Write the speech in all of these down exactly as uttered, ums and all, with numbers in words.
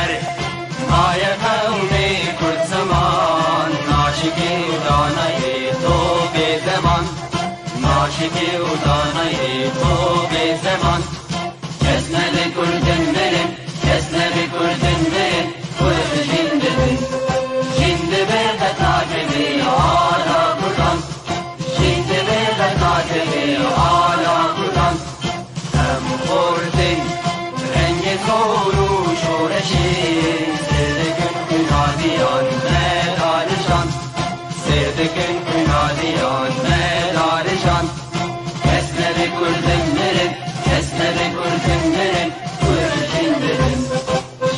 Erê, maye qewmê Kurd ziman, naşikê û danayê to bê zeman. Naşikê û danayê to bê zeman. Kes nebe Kurdin mirin, kes nebe Kurdin mirin, Kurd jin dibin. Jin dibe qet nakeve ala Kurdan. Jin dibe qet nakeve ala Kurdan. Em xortin rengê zor û şoreşê, sêr dikin xwînaliyan me darijan. Sêr dikin xwînaliyan me darijan. Kes nebe Kurdin mirin, kes nebe Kurdin mirin, Kurd jin dibin.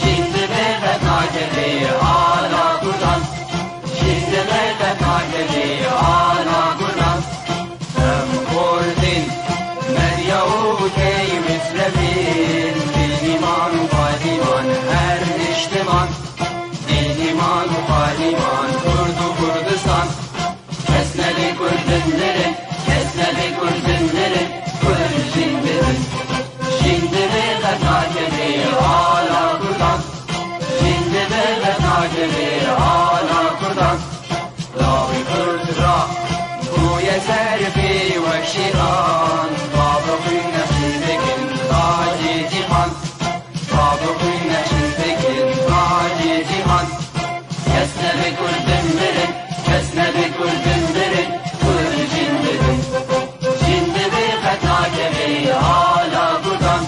Jin dibe qet nakeve ala Kurdan. Jin dibe qet nakeve ala Kurdan. Em Kurdin, Medya û Key Misrefîn, Dîniman û Padiman her niştiman. Dîniman û Padiman, Kurd û Kurdistan. Kes nebe Kurdin mirin, kes nebe Kurdin mirin, Kurd jin dibin. Jin dibe qet nakeve ala Kurdan. Jin dibe qet nakeve ala Kurdan. Lawê Kurd ra bûye ser pê wek şêxan. Bavê xwîn nexşîn dikin tacê cîhan. Bavê xwîn nexşîn dikin tacê cîhan. Kes nebe Kurdin mirin, kes nebe Kurdin mirin, Kurd jin dibin. Jin dibe qet nakeve ala Kurdan.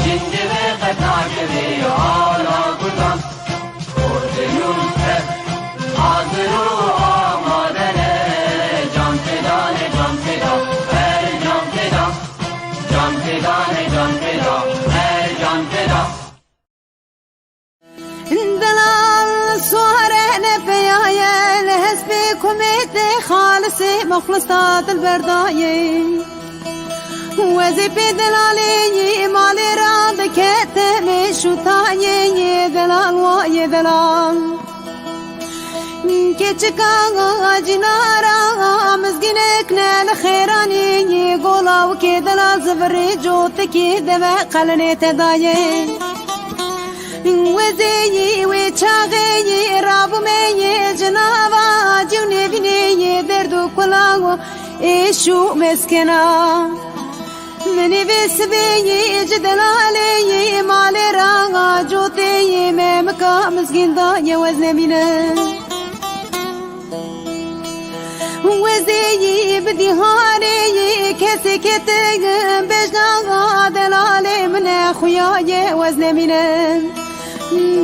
Jin dibe qet nakeve ala Kurdan. Kurdin û Kurd hazir û amade ne. Can feda ne, can feda, her can feda. Can feda ne, can feda, her can feda. Delal suare ne peyaye, li hespê kumê tê xalisê mexlis ta dilber dayê. Wezê pê delalê yê malê ra dikete mêş û tayê yê delal wa yê delal. Keçika cinara mizgînek ne li xêranê yê gola wikê delal zivirê cotikê deve qelinê te dayê. Wezê yê wê çaxê yê rabûmê yê cinava cî û nêvînê yê derd û kula û êş û meskena. Minê vê sibê yê ji delalê yê malê ra cotê yê me mika mizgînda ye wez nemîne. Wezê yê bi dîhanê yê kesê kete bejna delalê min e xuya ye wez nemîne.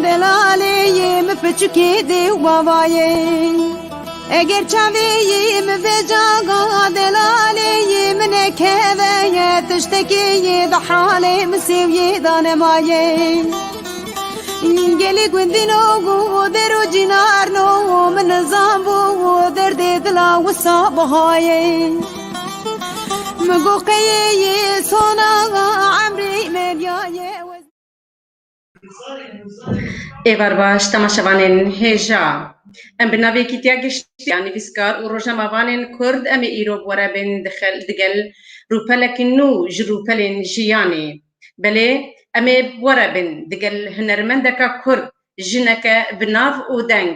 Delalê yê min piçikê dê û bava ye. Eger çavê yê min vêca delalê yê min nekeve ye, tiştekê yê di halê min sêw yê danemaye. Gelê gundîno û der û cînarno min nizan bû derdê dila wisa bihaye. Min got qeyê yê sona emrê Medya ye. Êvar baş, temaşevanên hêja. Em bi navê Kîtiya Giştî ya nivîskar û rojnamevanên Kurd, em ê îro bi we re bên dixel-, digel rûpelekî nû ji rûpelên jiyanê. Belê, em ê bi we re bên digel hunermendeka Kurd, jineke bi nav û deng,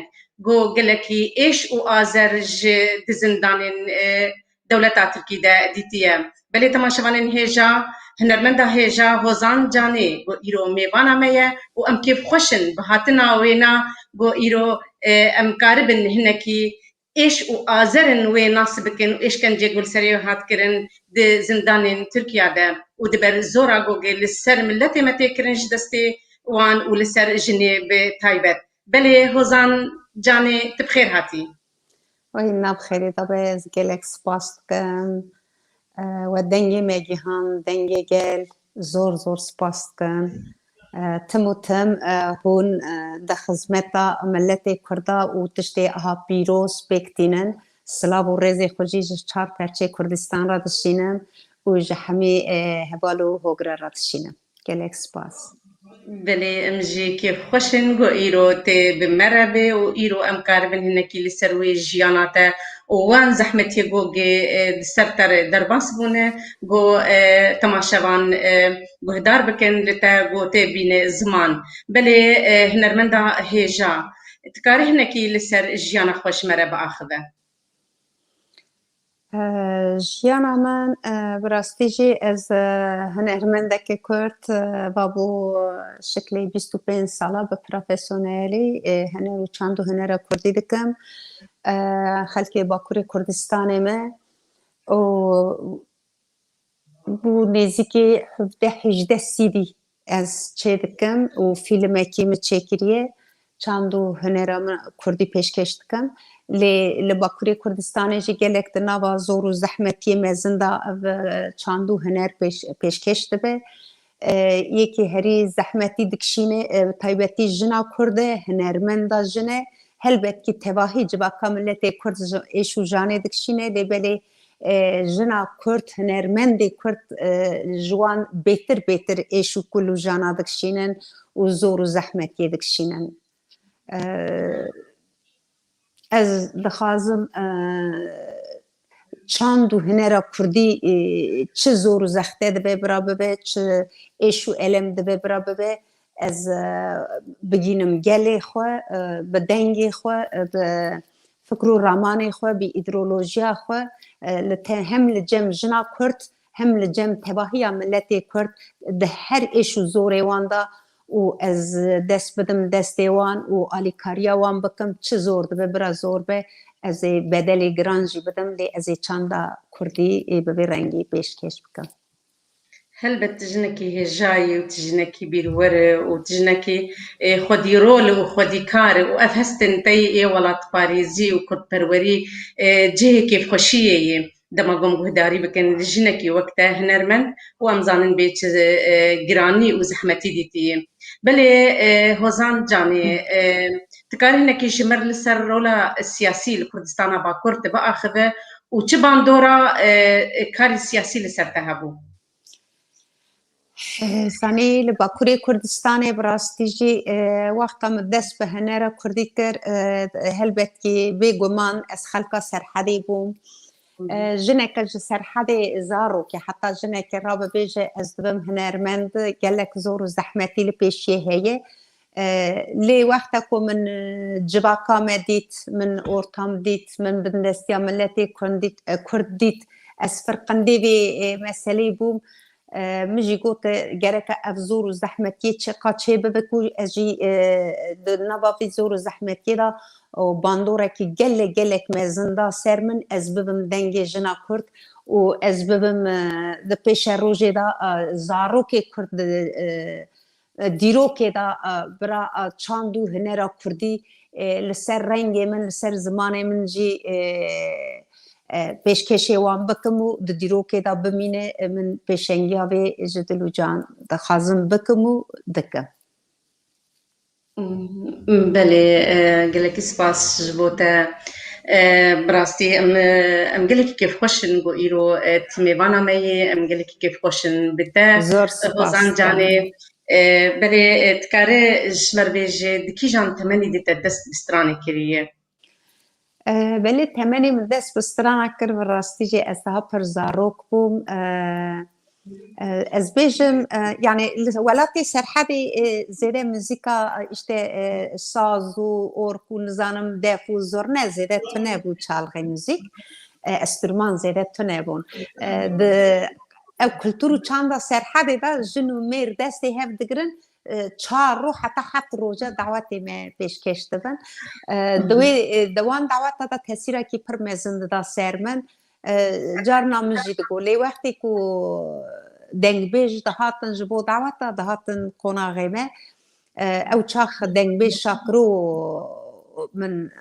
ku gelekî êş û azer ji di zindanên, e, dewleta Tirkî de dîtiye. Belê temaşevanên hêja, hunermenda hêja Hozan Canê ku îro mêvana me ye û em kêfxweş in bi hatina wêna ku îro, e, em karibin hinekî êş û azerên wê nas bikin û êşkencê ku li serê wê hat kirin di zindanên Tirkiya de û di ber zora gogê li ser miletê me tê kirin ji destê wan û li ser jinê bi taybet. Belê Hozan Canê, tu bi xêr hatî. Oy, nav xêrê de be, ez gelek spas dikim. Eh, we dengê me gihan, dengê gel, zor zor spas dikim. Eh, tim û tim, eh, hûn, eh, di xizmeta miletê Kurda û tiştê aha pîroz pêk tînin. Silav û rêzê xwe jî ji çar perçê Kurdistan re dişînim û ji hemî, eh, heval û hogre re dişînim. Gelek spas. Belê, em jî kêfxweş in ku îro tê bi me re be û îro em karibin hinekî li ser wê jiyana te û wan zehmetiyê ku gê, e, di ser te re derbas bûne, ku, e, temaşevan, e, guhdar bikin li te ku tê bîne ziman. Belê, e, hunermenda hêja, tu karî hinekî li ser jiyana xwe ji me re biaxive? Jiyana min, bi rastî jî ez hunermendekê Kurd, va bo şiklê bîst û pênc sala bi profesyonelî hene û çand û hunera Kurdî dikim. Xelkê Bakurê Kurdistanê me û bû nêzîkî hevdeh hejdeh C D ez çêdikim û fîlmekî min çêkiriye. Çand û hunera min Kurdî pêşkêş dikim. Lê li Bakurê Kurdistanê jî gelek di nava zor û zehmetiyê mezin de ev, e, çand û huner pêş-, pêşkêş dibe. E, yekî herî zehmetî dikişîne, e, taybetî jina Kurd e, hunermenda jin e. Helbet kî tevahî civaka miletê Kurd ji êş û janê dikişîne, lê belê e, jina Kurd, hunermendê Kurd, e, ji wan bêtir bêtir êş û kul û jana dikişînin û zor û zehmetiyê dikişînin. E, ez dixwazim, e, çand û hunera Kurdî, e, çi zor û zexte dibe bira bibe, çi êş û elem dibe bira bibe, ez, e, bigînim gelê xwe, e, bi dengê xwe, e, bi fikr û ramanê xwe, bi îdeolojiya xwe, e, li te-, hem li cem jina Kurd, hem li cem tevahiya miletê Kurd di her êş û zorê wan de û ez dest bidim destê wan û alîkariya wan bikim, çi zor dibe, bira zor be, ez ê bedelê giran jî bidim, lê ez ê çanda Kurdî ê bi vê rengî pêşkêş bikim. Helbet tu jinekî hêja yî û tu jinekî bîrwer î û tu jinekî, e, xwedîrol î û xwedîkar î û ev hestên te yî ê welatparêzî û kurdperwerî, e, cihê kêfxweşiyê yê. Dema ku em guhdarî bikin li jinekî wek te hunermend û em zanin bê çi, e, giranî û zehmetî dîtiyê. Belê, e, Hozan Canê, e, tu karî hinekî ji me re li ser rola siyasî li Kurdistana Bakur tu biaxive û çi bandora, e, e, karê siyasî li ser te hebû? Zanî li Bakurê Kurdistanê bi rastî jî, e, wexta min dest bi hunera Kurdî kir, e, helbet kî bêguman ez xelka Serhedê bûm. E, jineke ji Serhedê zarokê, heta jineke rabibêje ez dibim hunermend, gelek zor û zehmetî li pêşiyê heye. E, lê wexta ku min, e, civaka me dît, min ortam dît, min bindestiya miletê Kurd dît, e, Kurd dît, ez firqindê vê, e, meseleyê bûm. E, min jî got, e, gereke ev zor û zehmetiyê çiqa çê bibe ku ez jî, e, di nava vê zor û zehmetiyê de û bandorekî gelek, gelek mezin da ser min, ez bibim dengê jina Kurd û ez bibim, e, di pêşerojê de, e, zarokê Kurd, e, e, dîrokê de, e, bira, e, çand û hunera Kurdî, e, li ser rengê min, li ser zimanê min jî, e, e, pêşkêşê wan bikim û di dîrokê de bimîne, e, min pêşengiya vê ji dil û can dixwazim bikim û dikim. Belê, e, gelekî spas ji bo te. E, bi rastî em, e, em gelekî kêfxweş in ku îro, e, tu mêvana me yî, em gelekî kêfxweş in bi te. Zor spas. Hozan Canê, e, belê, e, dikare ji me re bêje, di kîjan temenî de te dest bi stranê kiriye? E, belê, temenê min dest bi strana kir, bi rastî jî ez daha pir zarok bûm. E, e, ez bêjim, e, yani li welatê Serhedê, e, zêde muzîka, e, işte, e, saz û ork û nizanim def û zurne zêde tune bû çalgê muzîk. E, enstrûman zêde tune bûn. E, di ev kultur û çanda Serhedê de jin û mêr destê hev digirin, e, çar roj heta heft roja dawetê me pêşkêş dibin. E, di wê, e, di wan daweta de tesîrekî pir mezin dida ser min. E, carna min jî digot, lê wextê ku dengbêj dihatin ji bo daweta, dihatin qonaxê me, e, ew çax dengbêj Şakiro min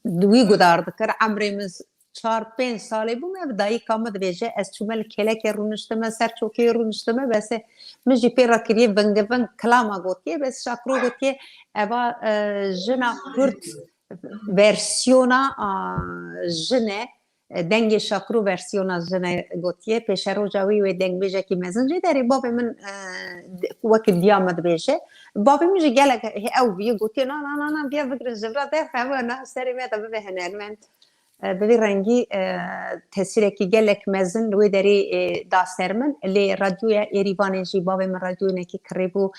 wî gudar dikir. Emrê min çar pênc salê bûm, ev dayika min dibêje, ez çûme li kêlekê rûniştime, ser çokê rûniştime, bes e, min jî pê re kiriye vingiving, kilama gotiye, bes Şakiro gotiye, eva, e, jina Kurd versiyona, a, jin e, e, dengê Şakiro versiyona jine gotiye, pêşeroja wî wê dengbêjekî mezin jê derê. Bavê min, e, d-, wekî diya min dibêje. Bavê min jî gelek he-, ew bûye gotiye, "Na, na, na, na, biya bigirin ji vira derxe, ew na serê me de bibe hunermend." E, bi vî rengî, e, tesîrekî gelek mezin li wê derê, e, da ser min. Lê radyoya Êrîvanê jî, bavê min radyoyinekî kirî bû,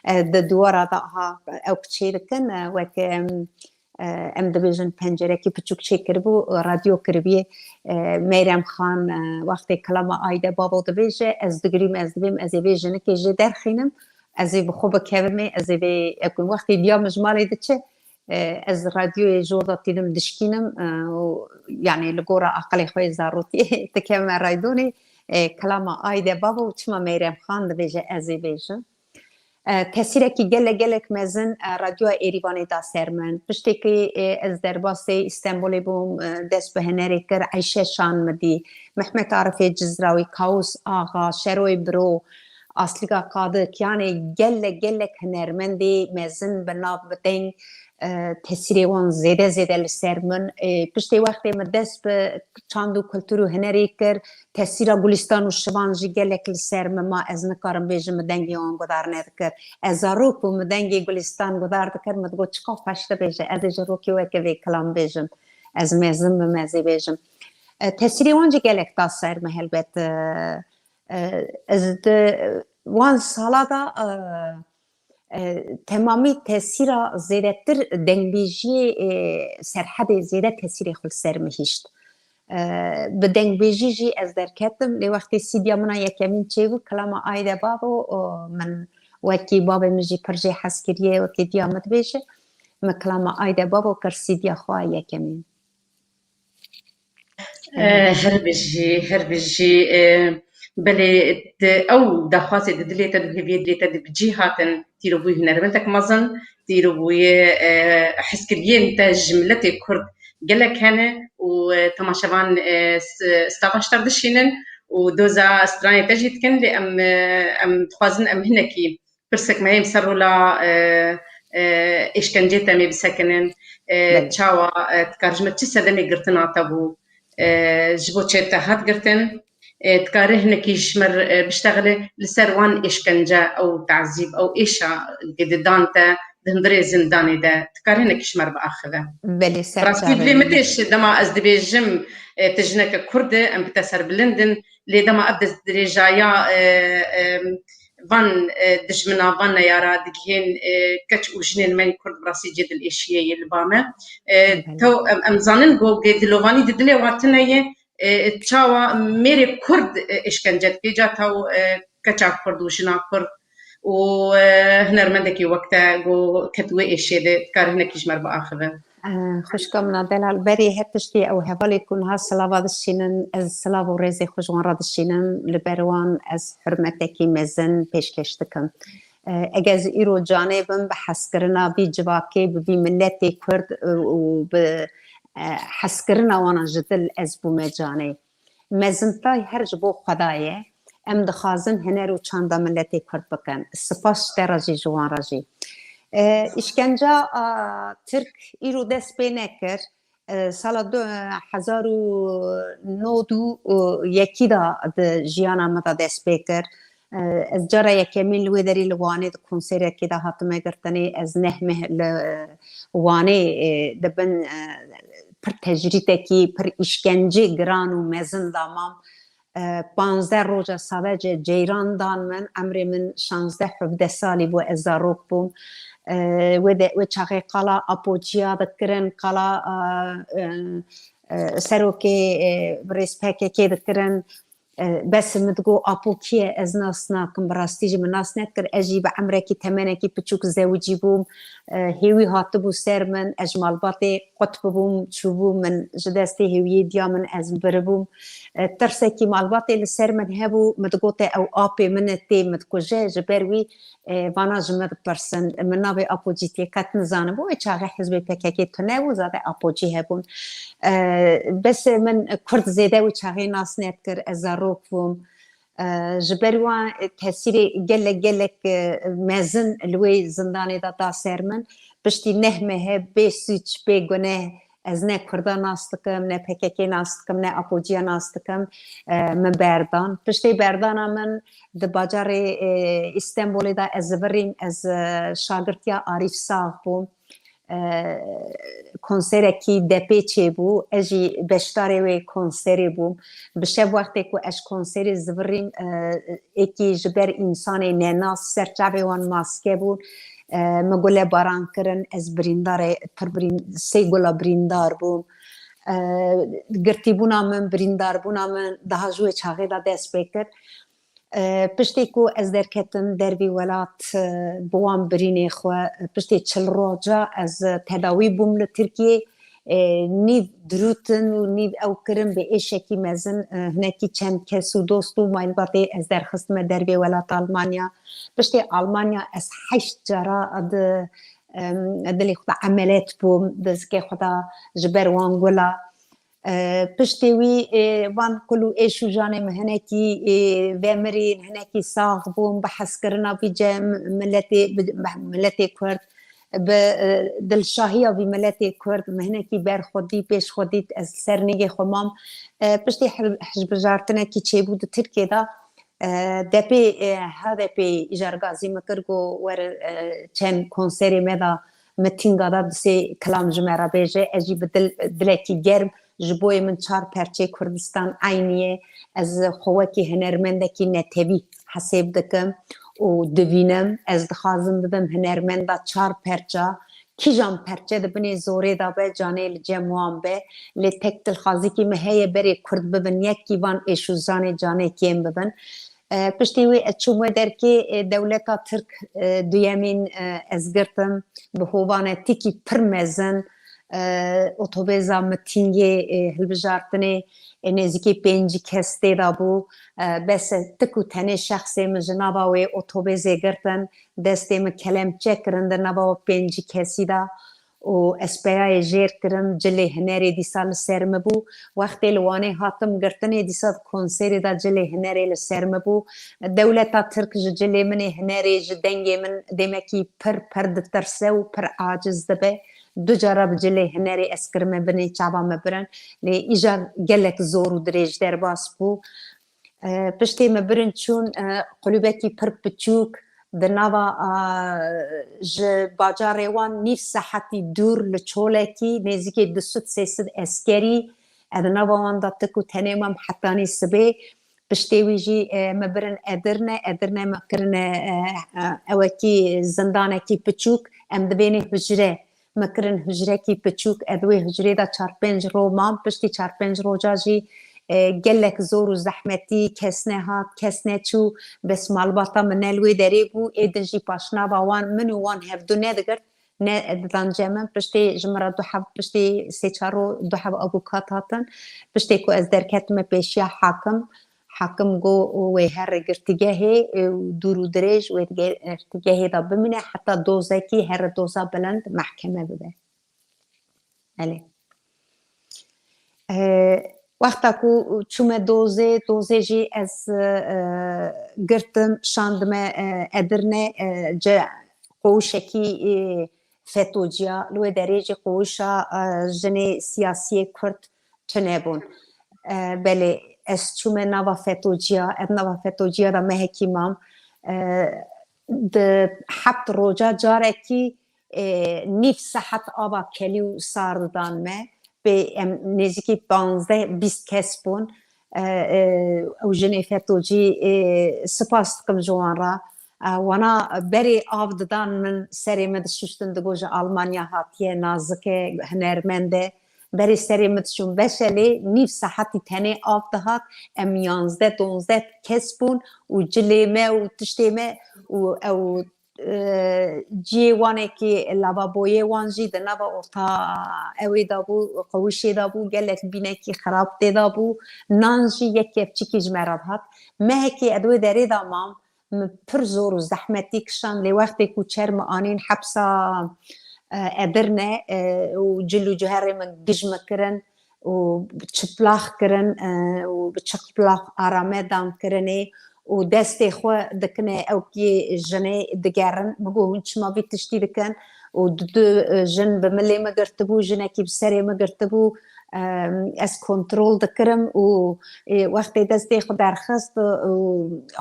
e, di dîwara de ha ew çê dikin, e, wek, em, e, em dibêjin pencerekî piçûk çêkiribû, radyo kiribî. E, Meyrem Xan, e, wextê kilama Ayde Bavo dibêje, ez digirîm, ez dibêm, ez ê vê jinikê jê derxînim, ez ê bi xwe bikevimê, ez ê vê, wextê diya min ji malê diçe, e, ez radyoyê jor de tînim dişkînim, e, û, yanî li gora aqilê xwe yê zarokî dikevime raydonê, e, kilama Ayde Bavo û çima Meyrem Xan dibêje, ez ê bêjim. E, tesîrekî gelek, gelek mezin, e, radyoya Êrîvanê da ser min. Piştê ku, e, ez derbasê Îstenbolê bûm, e, dest bi hunerê kir, Eyşe Şanmidî, Mehmet Arifê Cizrawî, Kawus Axa, Şeroyê Biro, Aslîga Qadik, yanê gelek, gelek hunermendê mezin bi nav, bi deng, e, tesîrê wan zêde, zêde li ser min. E, piştê wextê min dest bi çand û kultur û hunerê kir, tesîra Gulîstan û Şivan jî gelek li ser min ma, ez nikarim bêjim min dengê wan guhdar nedikir. Ez zarok bûm, min dengê Gulîstan guhdar dikir, min digot, "Çiqas xweş dibêje, ez ê ji rokê weke vê kilam bêjim. Ez mezin bim, ez ê bêjim." E, tesîrê wan jî gelek da ser min helbet. E, e, ez di wan sala de, e, e, temamî tesîra zêdetir dengbêjiyê, e, Serhedê zêde tesîrê xwe li ser min hişt. E, bi dengbêjî jî ez derketim. Lê wextê C D'ya min a yekemîn çêbû, kilama Ayde Bavo, o, min wekî bavê min jî pir jê hez kiriye, wekî diya min dibêje, min kilama Ayde Bavo kir C D'ya xwe a yekemîn. E, her bijî, her bijî. E, belê, di ew daxwazê di dilê te, di hêviyê dilê te de bi cî hatin, tîrobûyî hunermendek mezin, tîrobûyê, e, hezkiriyên te ji miletê Kurd gelek hene û, e, temaşevan, e, s-, stava ji te dişînin û doza stranê te jî dikin, lê em, e, em dixwazin em hinekî pirsek me hê ser rola, e, e, êşkencê te mê bisekinin, e, Belê. Çawa, e, dikar ji me çi sedemê girtina te bû, e, ji bo çê te hat girtin, e, dikare hinekî ji me re, e, biştexile li ser wan êşkence, ew tazîb, ew êşa ku didan te di hundirê zindanê de, dikare hinekî ji me re biaxive. Belê, ser Rastî çavê dilê min min. Tê ji dema ez dibêjim, e, tu jineke Kurd e, em bi te serbilind in, lê dema ev destdirêjaya, e, e, van, e, dijmina, van neyara digihên, e, keç û jinên me yên Kurd bi rastî cê dilêşiyê yê li ba me. E, Belê. Tew, em, em zanin ku gê dilovanî di dilê wan tune ye, e, çawa mêrê Kurd, e, êşkence dike, ca tew, e, keça Kurd û jina Kurd û, e, hunermendekî wek te ku ket wê êşê de, dikare hinekî ji me re biaxive. Eh, xwişka min a delal, berê her tiştî ew hevalê ku niha silava dişînin, ez silav û rêzê xwe ji wan re dişînim, li ber wan ez hurmetekî mezin pêşkêş dikim. Eh, eger ez îro canê bim, bi hezkirina vî civakê, bi vî miletê Kurd, eh, û bi, eh, hezkirina wan a ji dil ez bûme canê. Mezintay her ji bo Xweda ye. Em dixwazin huner û çanda miletê Kurd bikin. Spas ji te re jî, ji wan re jî. E, îşkenca, a, Tirk îro dest pê nekir. E, sala du hezar û nod û yekî de di jiyana min de dest pê kir. E, ez cara yekemîn li wê derî li Wanê di konserekê de hatime girtinê. Ez neh meh li Wanê, e, di bin, e, pir tecrîdekî, pir îşkencê giran û mezin de mam. E, panzdeh roja sadece ceyran dan min, emrê min şazdeh hevdeh salî bû, ez zarok bûm. E, wê de, wê çaxê qala Apo Çiya dikirin, qala, e, e, e, serokê, e, birêz P K K dikirin. E, bes min digot, "Apo kî ye? Ez nas nakim." Bi rastî jî min nas nedikir. Ez jî bi emrekî, temenekî piçûk zewicî bûm. E, hêwî hatibû ser min. Ez ji malbatê qut bibûm, çûbûm, min ji destê hêwiyê diya min, ez biribûm. E, tirsekî malbatê li ser min hebû. Min digote, "Ew apê min e, tê min dikuje." Ji ber wî, e, vana ji min dipirsin. Min navê Apo Cîtiyê qet nizanibû. Wê çaxê hizbê P K K tune bû, zade Apo Cî hebûn. E, bes min Kurd zêde wê çaxê nas nedikir, ez zarok bûm. E, ji ber wan, e, tesîrê gelek, gelek, e, mezin li wê zindanê de da ser min. Piştî neh mehe bê sûc, bê guneh, Ez ne Kurda nas dikim, ne P K K nas dikim, ne Apociya nas dikim. E, min berdan. Piştê berdana min di bajarê, e, Îstenbolê de ez zivirîm, ez, e, şagirtiya Arîf Sax bûm. E, konserekî depê çêbû, ez jî beşdarê wê konserê bûm. Bi şev wextê ku ez konserê zivirîm, e, êkî ji ber însanê nenas ser çavê wan maske bûn. E, min gule baran kirin, ez birîndarê pir birîn-, sê gula birîndar bûm. E, girtîbûna min, birîndarbûna min daha ji wê çaxê de dest pê kir. E, piştê ku ez derketim dervî welat, e, bi wan birînê xwe, e, piştê çil roja ez tedawî bûm li Tirkiyê. E, nîv dirûtin û nîv ew kirin bi êşekî mezin, e, hinekî çend kes û dost û malbatê ez derxistime dervê welat Almanya. Piştê Almanya ez heşt cara di, em, dilê xwe de emelet bûm, di zikê xwe de ji ber wan gula. E, piştê wî, e, van kul û êş û janê min hinekî, e, vemirîn, hinekî sax bûn, bi hezkirina vî ce-, miletê, bi, bi miletê Kurd, bi, e, dilşahiya vî miletê Kurd, min hinekî ber xwe dî, pêş xwe dît, ez li ser nigê xwe mam. E, piştî hil-, hilbijartinekî çêbû di Tirkiyê de, e, depê, e, H D P îcar gazî min kir, got, were, e, çend konserê me de, mitînga de du sê kilam ji me re bêje, ez jî bi dil, dilekî germ, ji bo yê min çar perçê Kurdistan eynî ye, ez xwe wekî hunermendekî netewî hesêb dikim û divînim, ez dixwazim bibim hunermenda çar perça, kîjan perçe di binê zorê de be, canê li cem wan be, lê tek dilxwazîkî min heye berê Kurd bibin yekî van êş û zanê canê kêm bibin. E, piştî wê ez çûme derkê, e, dewleta Tirk, e, duyemîn, e, ez girtim, bi hovanetîkî pir mezin, e, otobêza mitîngê, e, hilbijartinê, e, nêzîkî pêncî kes tê de bû. E, bes e, tik û tenê şexsê min ji nava wê otobêzê girtin, destê min kelemçe kirin di nava wê pêncî kesî de. Û ez peyayê jêr kirim, cilê hunerê dîsa li ser min bû. Wextê li Wanê hatim girtinê, dîsa di konserê de cilê hunerê li ser min bû. Dewleta Tirk ji cilê min ê hunerê, ji dengê min demekî pir, pir ditirse û pir aciz dibe. Du cara bi cilê hunerê ez kirime binê çava me birin. Lê îcar gelek zor û dirêj derbas bû. E, piştê me birin çûn, e, qulûbekî pir piçûk di nava, e, ji bajarê wan nîv sahetî dûr li Çolekî, nêzîkê du sed sê sed eskerî, e, di nava wan de tik û tenê mam hetanî sibê. Piştê wî jî, e, me birin Edirne, Edirne me kirine, e, e, ewekî zindanekî piçûk, em dibênê hucre. Me kirin hucrekî piçûk, ez wê hucrê de çar pênc ro mam, piştî çar pênc roja jî, e, gelek zor û zehmetî, kes nehat, kes neçû, bes malbata min ne li wê derê bû, ê din jî paşnava wan min û wan hevdu nedigirt, ne didan cem min, piştî ji min re du heb, piştî sê çar ro du heb avukat hatin, piştê ku ez derketime pêşiya hakim, Hakim got, wê here girtîgehê, e, dûr û dirêj wê di girtîgehê de bimîne, heta dozekî here doza bilind mehkeme bibe. Belê. E, wexta ku çûme dozê, dozê jî ez, e, girtim, şandime, e, Edirne, e, ce qowişekî, e, FETO'ciya, li wê derê jî qowişa, e, jinê siyasiyê Kurd tune bûn. E, belê, ez çûme nava FETO'ciya, ev nava FETO'ciya de mehekî mam. E, di heft roja carekî, e, nîv sahet ava kelî û sar didan me. Pê em nêzîkî panzdeh bîst kes bûn. E, e, ew jinê FETO'cî, e, spas dikim ji wan re. E, wana berê av didan min, serê min dişuştin, digot ji Almanya hatiye, nazik e, hunermend e. Berê serê min dişûn, beşe lê nîv sahetî tenê av dihat, em yanzdeh donzdeh kes bûn û cilê me û tiştê me û ew, e, ciyê wanekî lavaboyê wan jî di nava orta ewê de bû, qewişê de bû, gelek bînekî xirab tê de bû, nan jî yek kevçikî ji me re dihat. Mehekî ez wê derê de mam, min pir zor û zehmetî kişand, lê wextê ku çer min anîn hepsa, e, Edirne, e, û cil û cihêrê min gij min kirin û bi çiplax kirin, e, û bi çiplax arame dan kirinê û destê xwe dikine ewkî jinê digerin. Min got, hûn çima vî tiştî dikin? û du, du, e, jin bi milê min girtibû, jinekî bi serê min girtibû. E, ez kontrol dikirim û, e, wextê destê xwe derxist û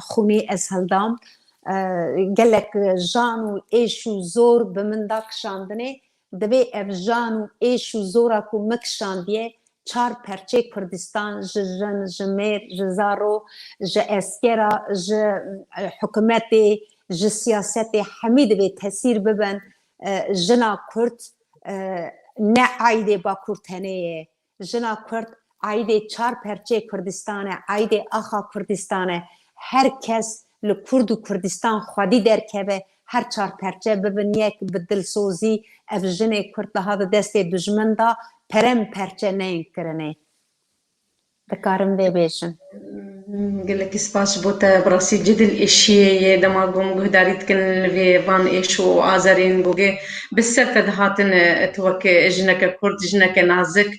xûnê ez hildam. E, gelek jan û êş û zor bi min da kişandinê. Divê ev jan û êş û zora ku min kişandiye, çar perçê Kurdistan, ji jin, ji mêr, ji zaro, ji eskera, ji, e, hikûmetê, ji siyasetê, hemî divê tesîr bibin, e, jina Kurd, e, ne aîdê Bakur tenê ye. Jina Kurd aîdê çar perçê Kurdistan e, aîdê axa Kurdistan e. Her kes li Kurd û Kurdistan xwedî derkeve, her çar perçe bibin yek, bi dilsozî ev jinê Kurd niha di destê dijmin de, perem perçe neyên kirinê. Dikarim vê bêjim. Gelekî spas ji bo te. Bi rastî cidî êşiyê ye. Dema ku em guhdarî dikin li vê van êş û azarên ku bi ser te dihatin, e, tu wek jineke Kurd, jineke nazik,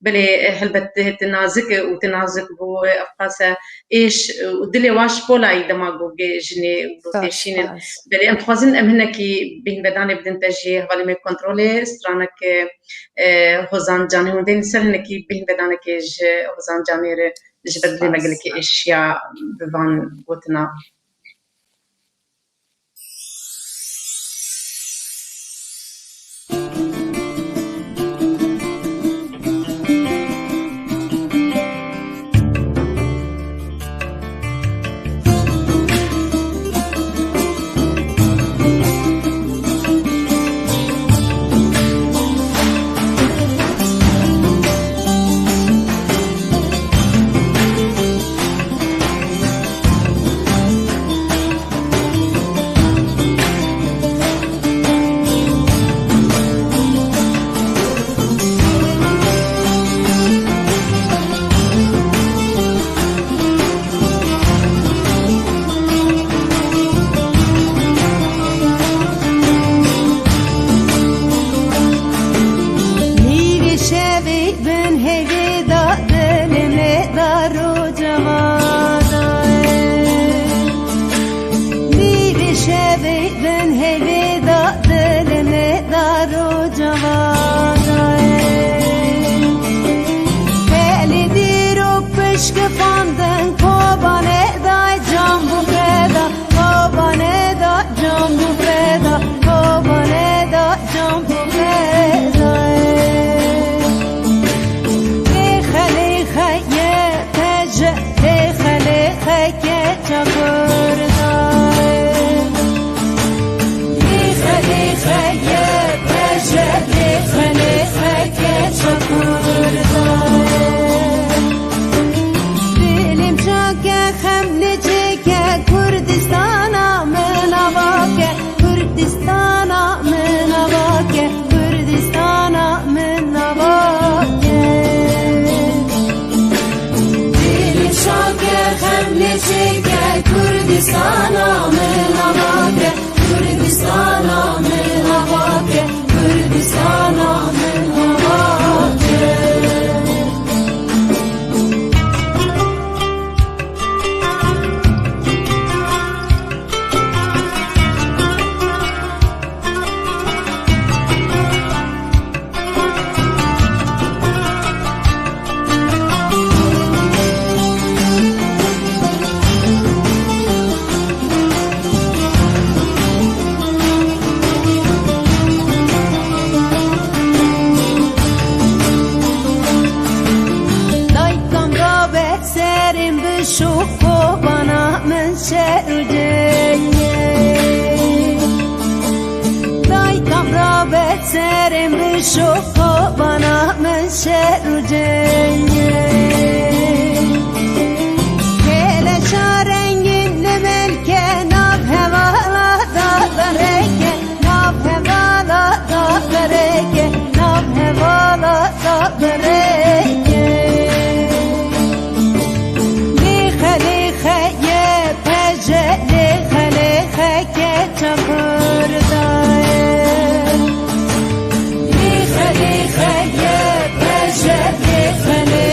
belê, e, helbet tu nazik û tu nazik bû, e, ev qase êş û dilê wan ji polayî dema ku jinê û Spas, têşînin. Spas. Belê, em dixwazin em hinekî bêhnvedanê bidin te jî hevalê me kontrolê, straneke, e, Hozan Canî, hûn dên ser hinekî bêhnvedanekê ji Hozan Canî re, ji ber dilê me Spas. Gelekî êşiya bi van gotina. Nîvê şevê bin heyvê da, dilê me da roja vana ye. Nîvê şevê bin heyvê da, dilê me da roja vana ye. Pelê dîrok pişkifandin, Kobanê da can bû feda, Kobanê da can bû feda, Kobanê da can bû feda. Lêxe lêxe ye pece, lêxe lêxe ye çakur da. Lêxe lêxe ye pece, lêxe lêxe ye çakur da. Dilim çake, xem lê çêke, Kurdistana min ava ke, Kurdistana min ava ke, Kurdistana min ava ke. Dilim çake, xem lê çêke, Kurdistana min ava ke, Kurdistana min ava ke, Kurdistana min ava ke. Daykam rabe serên bişo, Kobana min şer û cenge. Daykam rabe serên bişo, Kobana min şer û cenge. Keleşa rengîn li milke, nav hevala da bereke, nav hevala da bereke, nav hevala da bereke. Lêxe lêxe ye pece, lêxe lêxe ye çakur da ye. Lêxe lêxe ye pece, lêxe lêxe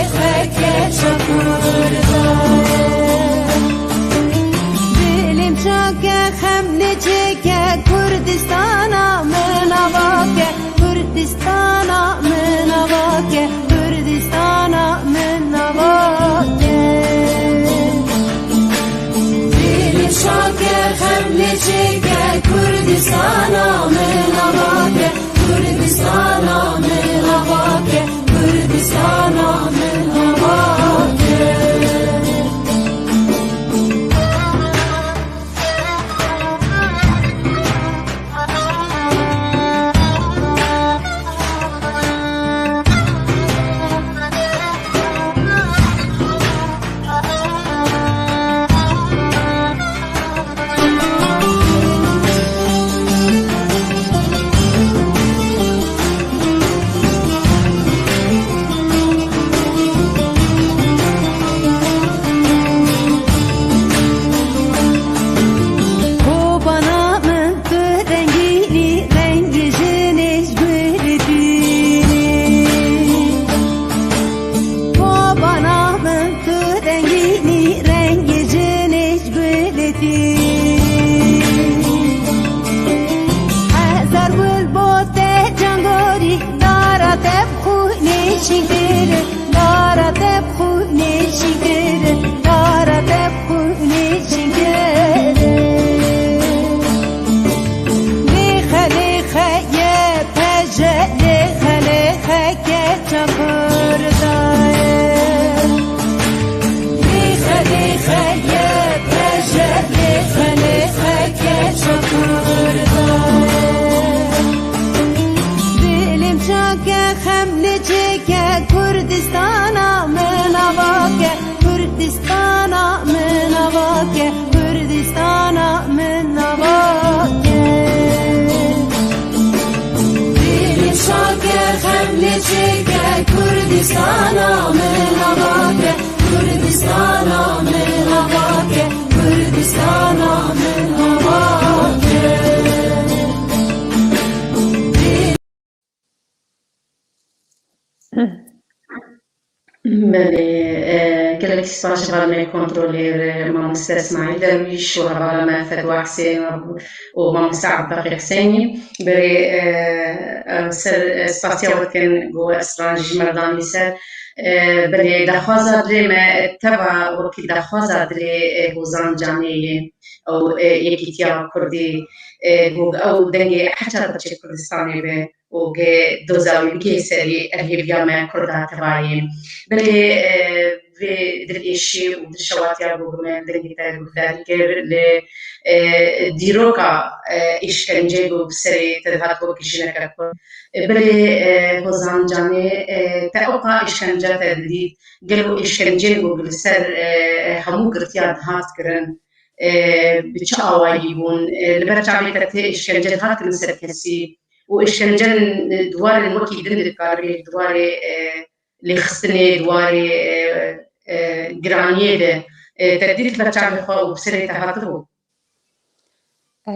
Çêke Kurdistana min avake, Kurdistana min avake, Kurdistana min avake. Kobana min tu rengînî, rengî jinê ji gulê tînî. Kobana min tu rengînî, rengî jinê ji gulê tînî. Hezar gul bo te cangorî, dara te bi xûnê şîn kirin, dara te bi xûnê şîn kirin, dara te bi xûnê şîn kirin. Lêxe lêxe ye peje, lêxe lêxe keça Kurda ye. Lêxe lêxe ye peje, lêxe lêxe keça Kurda ye. Dilim çake xem li çêke Kurdistana min avake, Kurdistana min avake, Kurdistana min avake. Dilim çake xem li çêke Kurdistana min avake, Kurdistana min avake, Kurdistana min avake. Belê, e, gelek spas ji hevalê me kontrolêr, e, mamoste Îsmaîl Derwîş û hevala me Fedwa Husênov û mamoste Ebdulbaqî Husênî. Belê, e, e, ser, e, spasiya we dikin ku ez stran ji me re danî ser. E, belê, daxwaza dilê me, teva wekî daxwaza dilê, e, Hozan Canê ye. Ew, e, yekîtiya Kurdî, e, ku ew dengê heça parçeyê Kurdistanê be. û ge doza wî bigihê serî, ev hêviya me Kurda tevayê. Belê, e, vê dilêşî û dilşewatiya ku me dengê te guhdarî kir li, e, dîroka, e, îşkenceyê ku bi serê te dihat wekî jineke Kurd. E, belê, e, Hozan Canê, e, te ewqa îşkence te didît, gelo îşkenceyê ku li ser, e, hemû girtiya dihat kirin, e, bi çi awayî bûn? E, li ber çavê te tê îşkence dihat kirin ser kesî? û îşkencên, e, di warên wekî din de dikaribê, di warê, e, lêxistinê, di warê, e, e, giraniyê de, e, te dît li çavê xwe û bi serê te hatibû? E,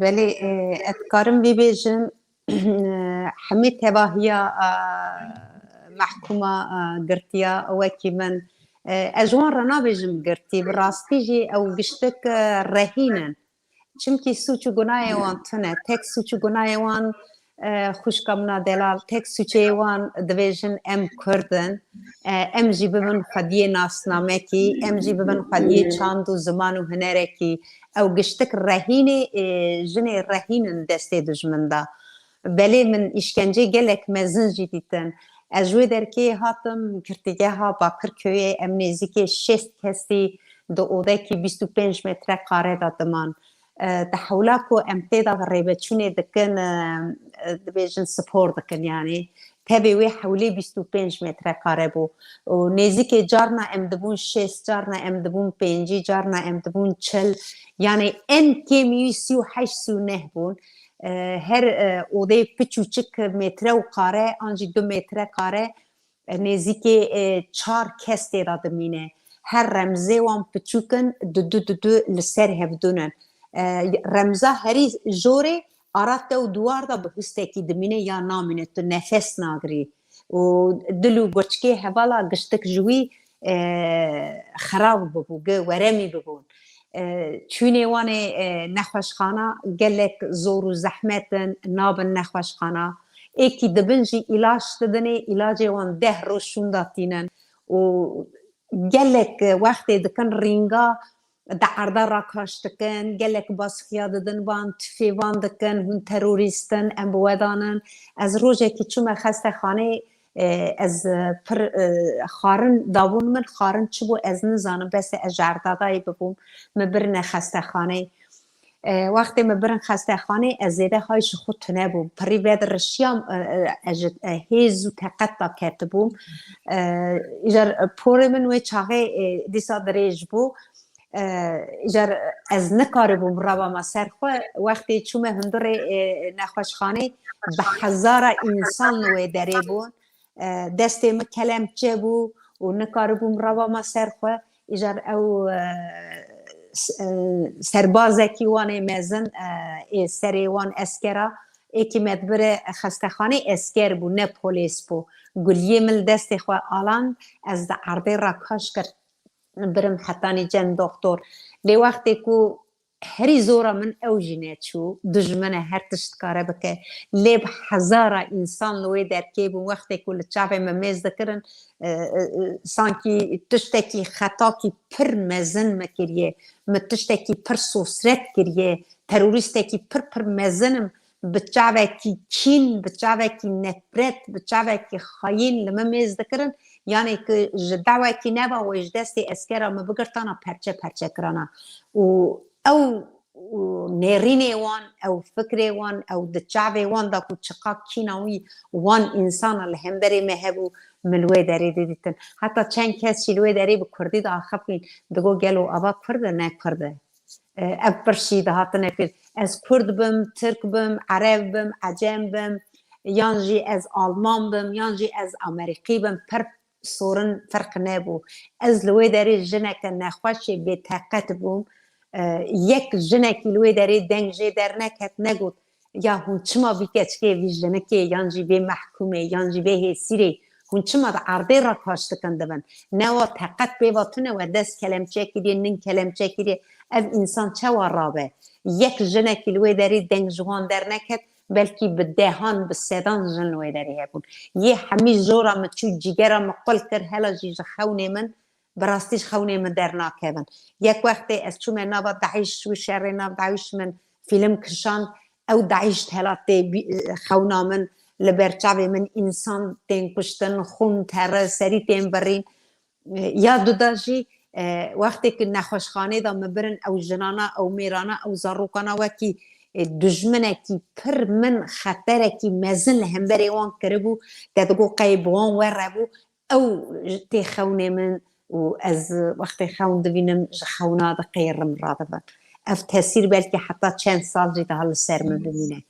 belê, e, ez dikarim vê bêjim, e, hemî tevahiya, e, mehkûma, e, girtiya wekî min, e, ez ji wan re nabêjim girtî, bi rastî jî ew giştik, e, rehîn in. Çimkî sûc û gunayê wan tune. Tek sûc û gunayê wan, e, xwişka min a delal, tek sûcê wan dibêjin em Kurd in. E, em jî bibin xwediyê nasnamekî, em jî bibin xwediyê çand û ziman û hunerekî. Ew giştik rehînê, e, jinê rehîn in destê dijmin de. Belê min îşkenceyê gelek mezin jî dîtin. Ez ji wê derkê hatim girtîgeha Bakirköyê, em nêzîkê şêst kesî di odekî bîst û pênc metre kare de diman. E, di hewla ku em tê de rêveçûnê dikin, e, e, dibêjin spor dikin, yanî tevê wê hewlê bîst û pênc metre kare bû. Û nêzîkê carna em dibûn şêst, carna em dibûn pêncî, carna em dibûn çil. Yanî en kêmî sî û heşt, sî û neh bûn. E, her, e, odeyê piçûçik metre û kare an jî du metre kare, e, nêzîkê, e, çar kes tê de dimîne. Her remzê wan piçûk in, dudu dudu li ser hevdûn in. E, remza herî jorê ara te û diwar de bi hustekî dimîne ya namîne, tu nefes nagirî. Û dil û gurçikê hevala giştik ji wî, e, xerab bibû, gi weremî bibûn. E, çûnê wan ê, e, nexweşxana gelek zor û zehmet in, nabin nexweşxana. Êkî dibin jî îlaç didinê, îlacê wan deh roj şûnda tînin û gelek wextê dikin rînga, di erda rakaş dikin, gelek basxiya didin van, tifê van dikin, hûn terorîst in, em bi we danin. Ez rojekî çûme xestexaneyê, e, ez, e, pir, e, xarin dabûn min, xarin çi bû ez nizanim, bes e ez ji erdadayê bibûm, min birine xestexaneyê. E, wextê min birin xestexaneyê, ez zêde hay ji xwe tune bûm. Pirî vedirişiyam, e, e, ez ji, e, hêz û teqet de ketibûm. E, îcar, e, porê min wê çaxê, e, dîsa dirêj bû. E, îcar ez nikaribûm rawama ser xwe. Wextê çûme hundirê, e, nexweşxanê, bi hezara însan li wê derê bûn. E, destê min kelemçe bû û nikaribûm rawama ser xwe. Îcar ew, e, s-, e, serbazekî wan ê mezin, e, ê serê wan eskera, êkî me dibire xestexanê esker bû, ne polês bû. Guliyê min li destê xwe aland, ez di erdê rakaş kir, birim hetanî cem doktor. Lê wextê ku herî zora min ew jî neçû, dijmin e, her tişt dikare bike. Lê bi hezara însan li wê derkê bûn, wextê ku li çavê min mêz dikirin, e, e, e, sankî tiştekî xetakî pir mezin min kiriye, min tiştekî pir sosret kiriye, terorîstekî pir pir mezin im, bi çavekî kîn, bi çavekî nefret, bi çavekî xayîn li min mêz dikirin, yanê ku ji dawekî neba wê ji destê eskera min bigirtana, perçe perçe kirana. Û ew, û nêrînê wan, ew fikrê wan, ew di çavê wan de ku çiqa kîna wî wan însana li hemberê me hebû, min li wê derê didîtin. Heta çend kes jî li wê derê bi kurdî diaxifîn, digo gelo ava kurd e, ne kurd e. E, ev pirsî dihatine pêr. Ez kurd bim, tirk bim, ereb bim, ecem bim, yan jî ez alman bim, yan jî ez amerîkî bim, pir sorin ferq nebû. Ez li wê derê jineke nexweşê bêteqet bûm. E, yek jinekî li wê derê deng jê derneket, negot, ya hûn çima vî keçikê, vî jinikê, yan jî vê mehkûmê, yan jî vê hêsîrê, hûn çima di erdê re kaş dikin dibin? Ne wa teqet pê ve tune, we dest kelemçe kiriye, nin kelemçe kiriye. Ev însan çawa rabe? Yek jinekî li wê derê deng ji wan derneket, belkî bi dehan, bi sedan jin li wê derê hebûn. Yê hemî zora min çû, cîgera min qul kir, hela jî ji xewnê min, bi rastî ji xewnê min dernakevin. Yek wextê ez çûme nava DAIŞ, wî şerê nav DAIŞ min fîlm kişand, ew DAIŞ di helatê bî-, xewna min, li ber çavê min însan tên kuştin, xûn tere, serî tên birîn. E, ya duda jî, e, wextê ku nexweşxanê de min birin, ew jinana, ew mêrana, ew zarokana wekî, e, dijminekî pir min xeterekî mezin li hemberê wan kiribû, te digot qey bi wan were bû, ew tê xewnê min û ez wextê xewn divînim, ji xewna diqêrim radibin. Ev tesîr belkî heta çend sal jî daha li ser min bimîne.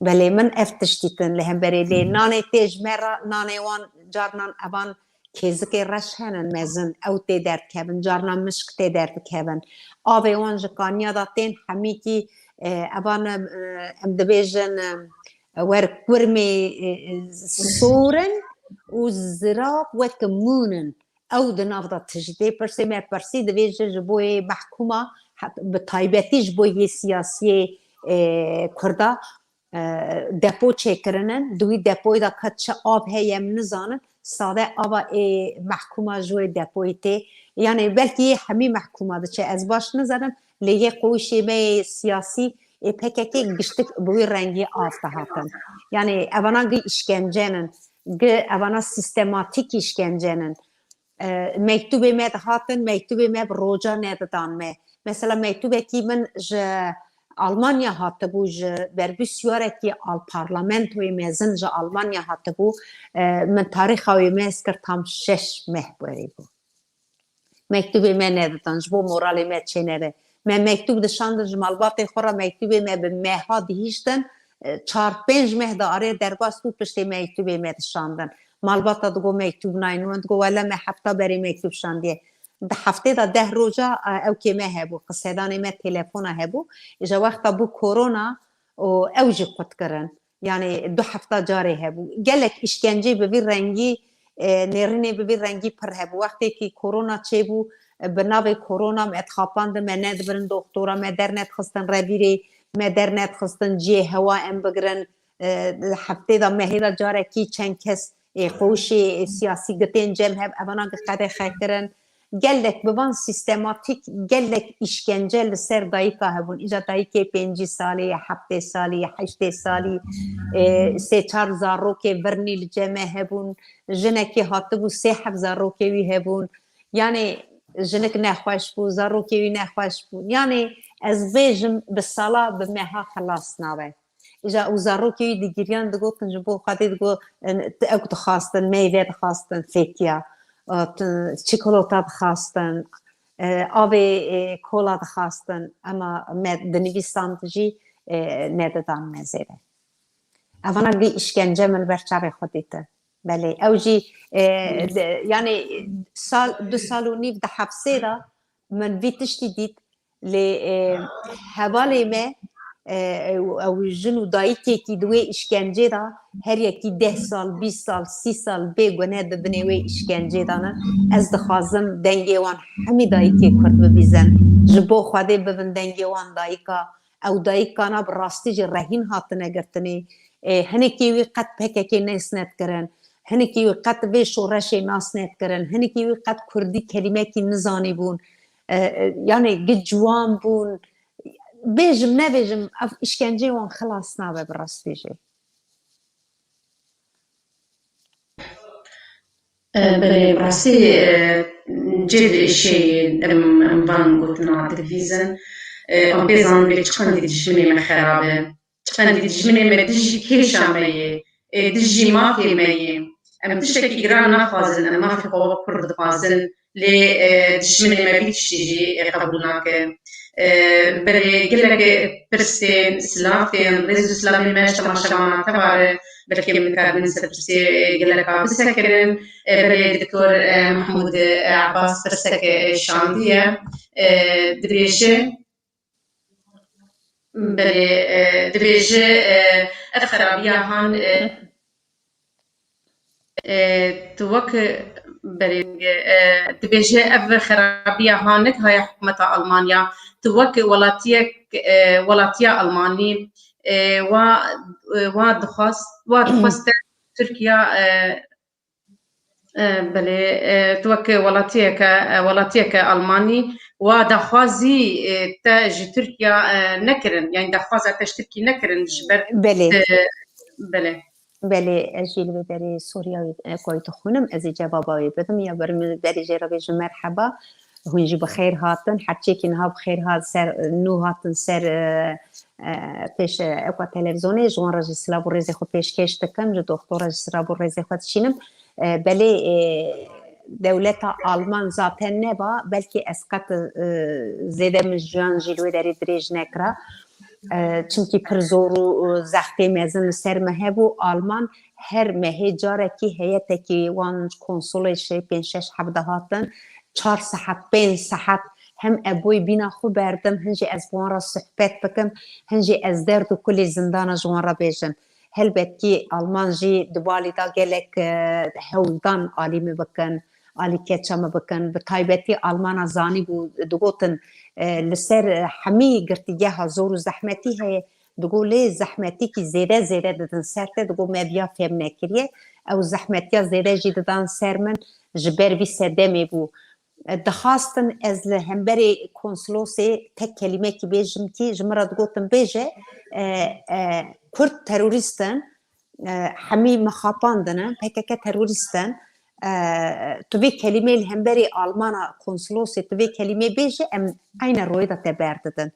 Belê min ev tiştî tin li hemberê lê nanê tê ji me re, nanê wan carnan evan kêzikê reş henin mezin, ew tê derdikevin, carnan mişk tê derdikevin. Avê wan ji kaniya de tên hemîkî, e, evan, e, em dibêjin, e, wer kurmê, e, e, sor in û zirav wek mûn in. Ew di nav de tijî tê pirsê me pirsî, divê ji, ji bo yê mehkûma, he-, bi taybetî ji bo yê siyasiyê, e, Kurda, e, depo çêkirinin. Di wî depoyê de ka çi av heye em nizanin. Sade ava ê mehkûma ji wê depoyê tê. Yanê belkî yê hemî mehkûma diçe, ez baş nizanim. Lê yê qewişê me yê siyasî, ê P K K giştik bi wî rengî av dihatin. Yanê evana gi îşkencenin, gi evana sîstematîk îşkencenin. E, mektûbê me dihatin, mektûbê me bi roja nedidan me. Mesela mektûbekî min ji Almanya hatibû, ji berbû siyarekî al parlamentoyê mezin ji Almanya hatibû. E, min tarîxa wê me ez kir tam şeş meh berê bû. Mektûbê me nedidan, ji bo moralê me çênebe. Me mektûb dişandin ji malbatê xwe re, mektûbê me bi meha dihîştin, e, çar pênc meh de arê derbas bû, piştê mektûbê me dişandin. Malbata digo mektûb nayên, wan digo wele me hefta berê mektûb şandiye. Di heftê de deh roja, e, ew kê me hebû, qisedanê me telefona hebû. Îja wexta bû korona û ew jî qut kirin. Yanê du hefta carê hebû. Gelek îşkencê bi vî rengî, e, nêrînê bi vî rengî pir hebû. Wextê kî korona çêbû, e, bi navê korona me dixapandin, me nedibirin doxtora, me dernedixistin revîrê, me dernedixistin cihê hewa em bigirin. E, heftê de, mehê de carekî çend kes, e, qewişê, e, siyasî gitên cem hev, evana gi qedexe kirin. gelek bi van sîstematîk, gelek îşkence li ser dayika hebûn. Îca dayikê pêncî salî, heftê salî, heştê salî, e, sê çar zarokê virnî li cem me hebûn. Jinekê hatibû, sê heft zarokê wî hebûn. Yanê jinik nexweş bû, zarokê wî nexweş bû. Yanê ez bêjim, bi sala, bi meha xilas nabe. Îja û zarokê wî digiriyan, digotin, ji bo Xwedê, digot, tu ew dixwastin, meyve dixwastin, fêkiya, e, tu-, çikolata dixwastin, e, avê, e, kola dixwastin, ema me dinivîsand jî, e, nedidan me zêde. Evana vî îşkence min ber çavê xwe dîtin. Belê, ew jî, e, de, yanî sal, du sal û nîv di hefsê de min vî tiştî dît. Lê, e, hevalê me, e, ew, ew jin û dayikekî di wê îşkencê de, her yekî deh sal, bîst sal, sî sal bê gune di binê wê îşkencê de ne. Ez dixwazim dengê wan hemî dayikê Kurd bibîzin. Ji bo Xwedê bibin dengê wan dayika. Ew dayikana bi rastî jî rehîn hatine girtinê. E, hinekî wî qet P K K nêsnet kirin. Hinekî wî qet vê şoreşê nasnet kirin. Hinekî wî qet Kurdî kelîmekî nizanîbûn. E, e, yanê gi ciwan bûn. Bêjim, nebêjim, ev îşkenceyê wan xilas nabe bi rastî jî. E, belê, bi rastî, e, cêr êşê ye, em, em van gotina dibîzin. E, em pê zanin bê çi qendî dijminê me xerab e. Çi qendî dijminê me dijî kêşa me ye, e, dijî mafê me ye. Em tiştekî giran naxwazin, em mafê xwe wek Kurd dixwazin, lê, e, dijminê me vî tiştî jî, e, qebûl nake. E, belê gelek pirsên, silavên, rêz û silavên me ji temaşevana tevare, belkî em nikaribin ser pirsê geleka bisekirin. E, belê Doktor, e, Mehmûd, e, Abbas pirseke, e, şandiye. E, dibêje, Belê, e, dibêje, e, ev xerabiya han, e, e, tu wek, belê, e, dibêje ev xerabiya han nedihaye hikûmeta Almanya. Tu wek welatiyek, e, welatiya Almanî, e, wa, e, wa dixwast, wa dixwaste Tirkiya, e, E, belê, e, tu wek welatiyeke, e, welatiyeke Almanî, wa daxwazî, e, te ji Tirkiya, e, nekirin, yani daxwaza te ji Tirkî nekirin ji ber, Belê. E, belê. Belê, ez jî li vê derê Sûriya wî, e, ku dixwînim, ez ê cevaba wê bidim. Ya ber min berê jê re bêjim merheba. Hûn jî bi xêr hatin. Her çêkî niha bi xêr hat ser, nû hatin ser, e, e, pêş, e, ekwa televîzyonê. Ji wan re jî silav û rêzê xwe pêşkêş dikim. Ji doktora jî silav û rêzê xwe dişînim. E, belê, e, dewleta Alman zaten neba, belkî ez qet, e, zêde min jiyan jî li wê derê dirêj nekira. E, çimkî pir zor û, e, zextê mezin li ser me hebû. Alman her mehê carekî heyetekî wan konsolê şê pênc şeş heb dihatin. Çar saet, pênc saet hem ev boy bîna xwe berdim, hin jî ez bi wan re sohbet bikim, hin jî ez derd û kulê zindana ji wan re bêjim. Helbet kî Alman jî di balî de gelek, e, hewldan alî min bikin, alî keça min bikin. Bi taybetî Almana zanîbû, digotin, e, li ser, e, hemî girtîgeha zor û zehmetî heye. Digo lê zehmetîkî zêde zêde didin ser te, digo me viya fêm nekiriye. Ew zehmetiya zêde jî didan ser min, ji ber vî sedemê bû. E, dixwastin ez li hemberê konsulosê tek kelîmekî bêjim kî ji min re digotin bêje, e, e, Kurd terorîst in, e, hemî mixapandin in, P K K terorîst in. E, tu vê kelîmeyê li hemberê Almana konsulosê tu vê kelîmeyê bêje, em eyne royê de te berdidin.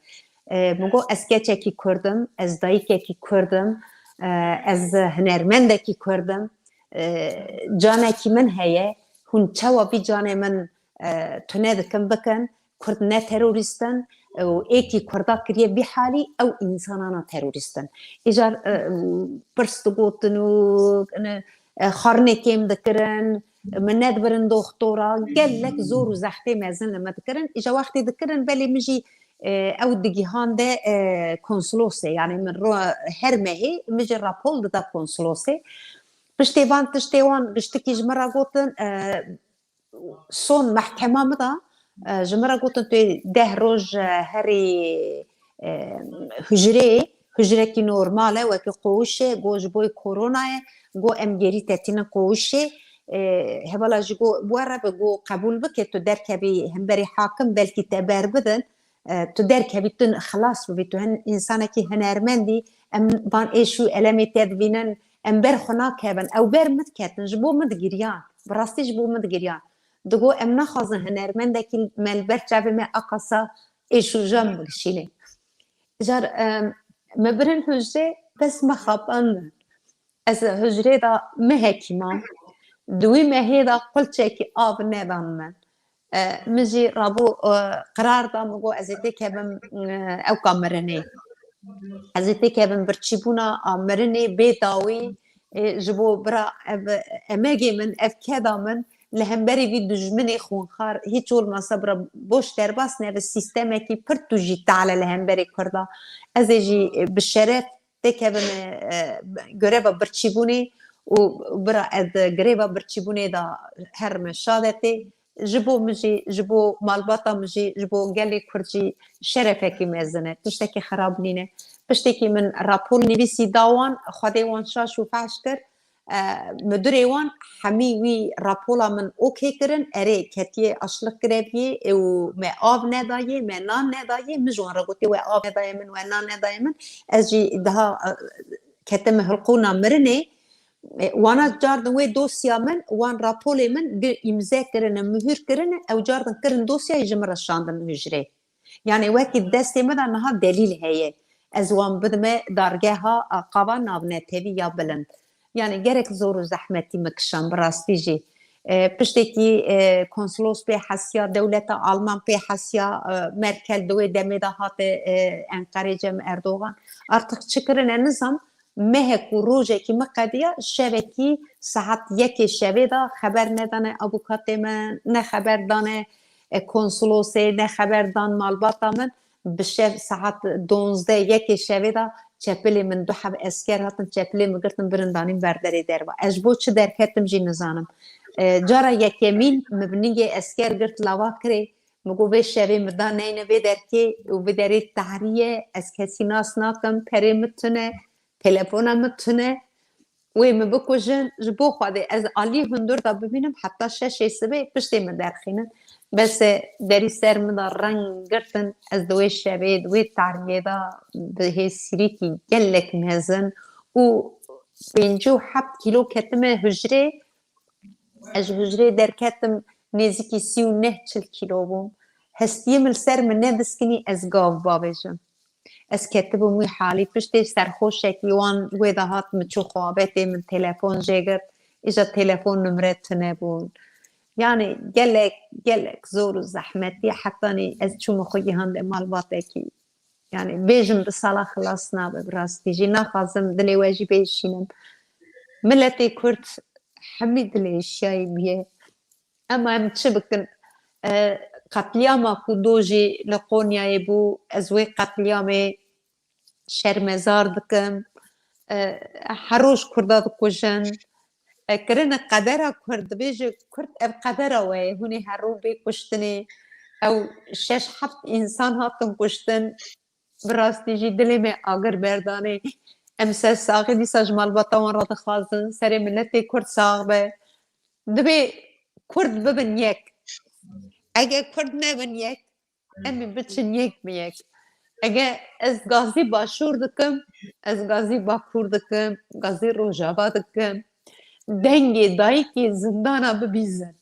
E, min got, ez keçekî Kurd im, ez dayikekî Kurd im, e, ez hunermendekî Kurd im. E, canekî min heye, hûn çawa vî canê min, e, tune dikin bikin, Kurd ne terorîst in, e, û êkî Kurda kiriye vî halî, ew însanana terorîst in. Îcar, e, pirs digotin û, e, xwarinê kêm dikirin, min nedibirin doxtora, gelek zor û zextê mezin li me dikirin. Îja wextê dikirin, belê min jî, e, ew digihande, e, konsulosê, yani min ro-, her mehê min jî rapol dida konsulosê. Piştê van tiştê wan giştikî ji min re gotin, e, son mehkema min de, e, ji min re gotin, tu deh roj, e, herî, e, hujreyê, hujrekî normal e, wekî qowiş e, got ji bo koronayê, got em gerî te tînin qowiş e, e, hevala ji go were bi go qebûl bike, tu derkevî hemberî hakim, belkî te ber bidin, e, tu derkevî tu xilas bibî, tu hin, însanekî hunermendî, em van êş û elemê te dibînin, em ber xwe nakevin, ew ber min diketin, ji bo min digiriyan, bi rastî ji bo min digiriyan. Digo, em naxwazin hunermendekî me li ber çavê me aqasa êş û jan bigişîne. Car, e, me birin hujrê, bes me xapandin. Ez hujrê de mehekî mam. Di wî mehê de qulçekî av nedan min. E, min jî rabû, e, qirar da, min got, ez ê têkevim, e, ewka mirinê. Ez ê têkevim birçîbûna a mirinê bê dawî, e, ji bo bira ev emegê min, ev keda min, li hemberî vî dijminê xwînxar, hiç olmasa bira boş derbas nebe, sîstemekî pir tûjî tale li hemberî Kurda. Ez ê jî, e, bi şeref têkevime, e, greva birçîbûnê û bira ez greva birçîbûnê de herime şadetê. Ji bo min jî, ji bo malbata min jî, ji bo gelê Kurd jî şerefekî mezin e. Tiştekî xirab nîne. Piştekî min rapor nivîsî da wan, Xwedê wan şaş û fehş kir. E, Müdürê wan hemî wî rapola min okê kirin, erê ketiye aşliq greviyê û me av nedayê, me nan nedayê, min ji wan re gotê we av nedayê min, we nan nedayê min. Ez jî daha, e, ketime hilqûna mirinê. E, wana cardin wê dosya min, wan rapolê min gi-, îmze kirine, muhûr kirine, ew cardin kirin dosyayê ji min re şandin hujrê. Yani wekî destê min de niha delîl heye. Ez wan bidime dargeha aqava navnetewî ya bilind. Yani gerek zor û zehmetî min kişand bi rastî jî. E, piştekî, e, konsolos pê hesiya, dewleta Alman pê hesiya, e, Merkel di wê demê de hate, e, Enqerê cem Erdogan. Artık çi kirine nizam, mehek û rojekî min qediya, şevekî saet yekê şevê de xeber nedane avukatê min, ne xeber dane, e, konsolosê, ne xeber dan malbata min. Bi şev saet donzdeh yekê şevê de çepilê min, du heb esker hatin çepilê min girtin birin danîn ber derê derva. Ez ji bo çi derketim jî nizanim. E, cara yekemîn min bi ningê esker girt lava kirê. Min got, vê şevê min da neyne vê derkê û vê derê tehrî ye, ez kesî nas nakim, perê min tune, telefona min tune. Wê min bikujin, ji bo Xwedê ez alî hundir de bimînim heta şeşê sibê piştê min derxînin. Bes e, derî ser min de reng girtin, ez di wê şevê, di wê tariyê de bi hêsirîkî gelek mezin û pêncî û heft kîlo ketime hujrê. Ez ji hujrê derketim, nêzîkî sî û neh çil kîlo bûm. Hestiyê min li ser min nediskinî, ez gav bavêjim. Ez ketibûm wî halî. Piştê serxoşekî wan wê de hat, min çû xwabetê, min telefon jê girt. Îja telefon nimre tune bûn. Yani gelek, gelek zor û zehmetî, hetanî ez çûme xwe gihande malbatekî. Yani bêjim bi sala xilas nabe, bi rastî jî naxwazim dilê we jî bêşînim. Miletê Kurd hemî dilê şiyayî bûye. Ema em çi bikin? E, qetlîama ku dojî li Qonyayê bû, ez wê qetlîamê şermezar dikim. E, her roj Kurda dikujin. E, kirine qedera Kurd, dibêje Kurd ev qedera we ye, hûn ê her roj bê kuştinê. Ew şeş heft însan hatin kuştin. Bi rastî jî dilê me agir berdanê. Em ser saxî dîsa ji malbata wan re dixwazin. Serê miletê Kurd sax be. Dibê Kurd bibin yek. Eger Kurd nebin yek, em ê biçin yek bi yek. Eger ez gazî Başûr dikim, ez gazî Bakur dikim, gazî Rojava dikim. Dengê dayikê zindana bibîzin.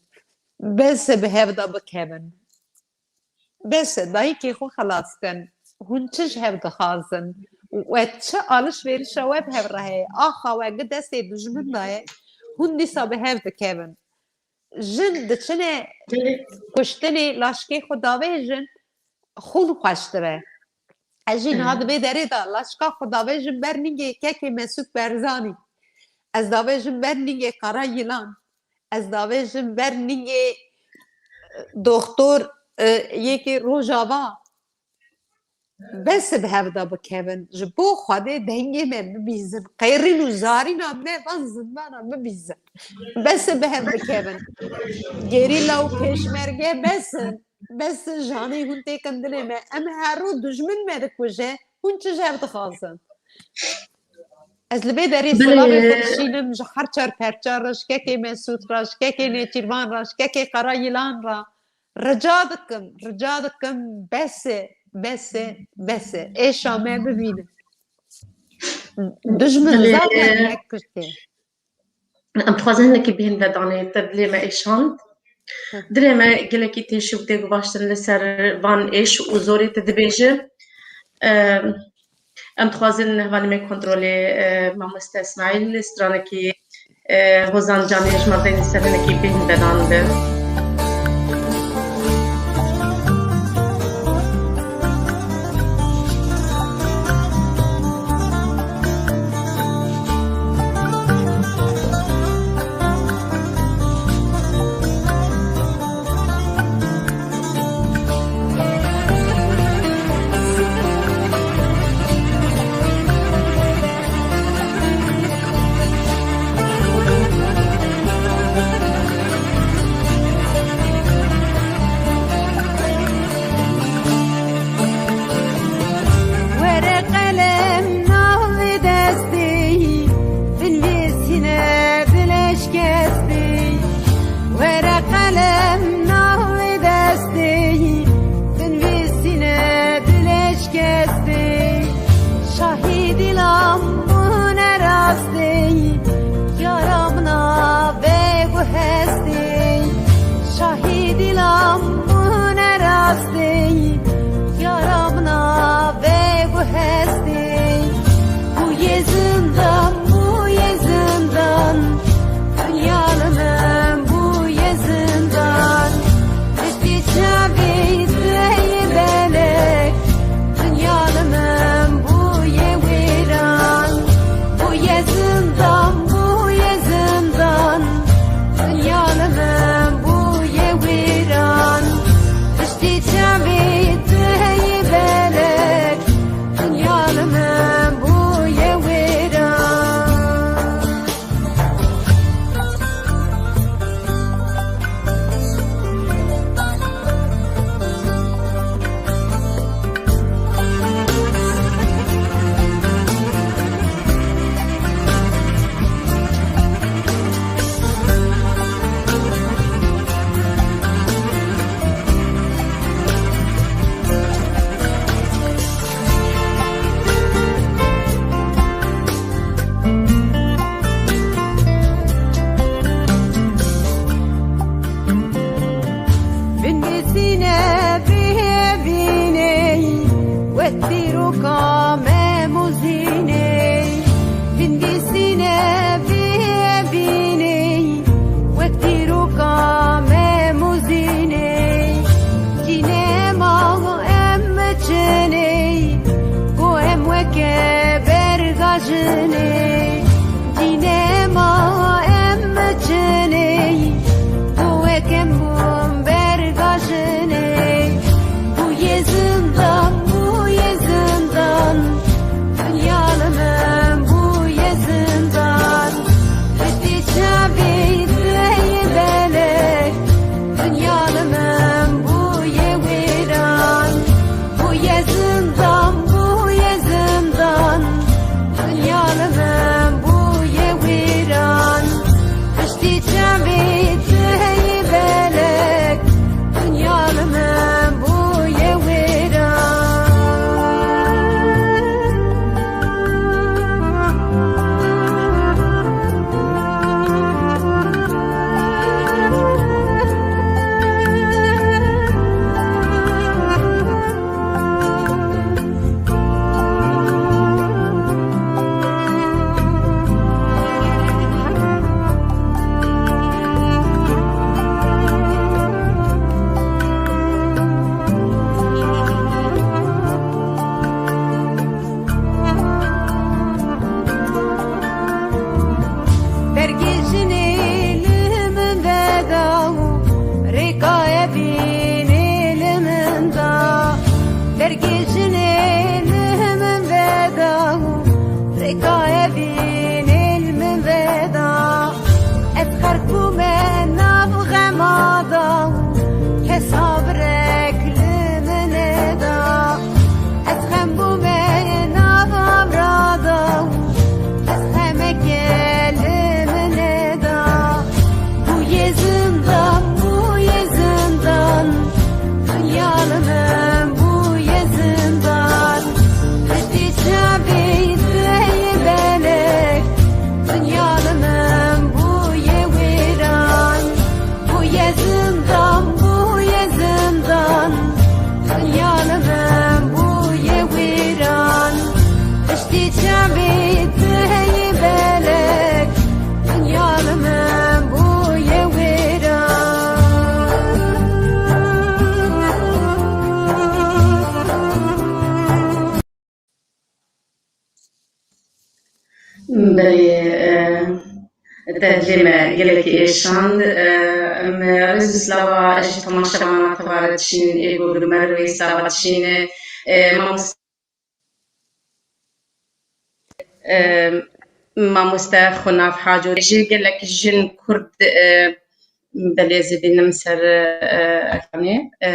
Bes e bi hev de bikevin. Bes e, dayikê xwe xelas kin. Hûn çi ji hev dixwazin? We çi alişverişa we bi hev re heye? Axa we gi destê dijmin de ye. Hûn dîsa bi hev dikevin. Jin diçine kuştinê, laşkê xwe davêjin, xûn xweş dibe. Ez jî niha di vê derê de laşka xwe davêjim ber ningê kekê Mesûd Berzanî. Ez davêjim ber ningê Kara Yilan. Ez davêjim ber ningê, e, doxtor, e, yekê Rojava. Bes e bi hev de bikevin. Ji bo Xwedê dengê me bibîzin. Qeyrîn û zarîna me van zindana bibîzin. Bes e bi hev bikevin. Gerîla û pêşmerge bes in. Bes in, janê hûn têkin dilê me. Em her roj dijmin me dikuje. Hûn çi ji hev dixwazin? Ez li vê derê Belê. Silavê xwe dişînim ji her çar perça re, ji kekê Mesûd re, ji kekê Nêçîrvan re, ji kekê Qara Yilan re. Rica dikim, rica dikim, bes e, bes e, bes e. Êşa me bibînin. Dijmin Belê. Zaten ne Kurd e. Em dixwazin hinekî bihên vedanê te dilê me êşand. Hı. Dilê me gelekî têşûk tê guvaştin li ser van êş û zorê te dibêje. Em, em dixwazin hevalê me kontrolê, e, mamoste Îsmaîl, stranekî, e, Hozan Canê ji me re li ser hinekî bihên vedan be. Were qelem navê destê, binivîsîne dilê şikestê. Were qelem navê destê, binivîsîne dilê şikestê. Şahî dîlan bûne rastê, yara min a vê guhestê. Şahî dîlan bûne rastê, yara min a vê guhestê. Bûye zindan, bûye zindan, dinya li min bûye zindan. Piştî çavê te yê belek, dinya li min bûye wêran. Bûye zindan, bûye zindan, dinya li min bûye wêran. Piştî çavê te yê belek, dinya li min bûye wêran. Binivîsîne bihêvînê, wek dîroka me mozînê. Binivîsîne bihêvînê, wek dîroka me mozînê. Cînê ma em çinê, ku em weke berga jinê. Dînê ma em çinê, ku wek em bûn berga jinê. Bûye zindan, bûye zindan, dinya li min bûye zindan. Piştî çavê te yê belek, dinya li min bûye wêran. Bûye zindan, bûye zindan, dinya li min Belê, e, te dilê me gelekî êşand. E, em rêz û slava ji temaşevana tevare dişînin, ê ku bi me re wê slava dişîne. E, mamoste, e, mamoste Xunav Haco jî gelek jin Kurd, e, belê ez ê bînim ser, e, ekranê. E,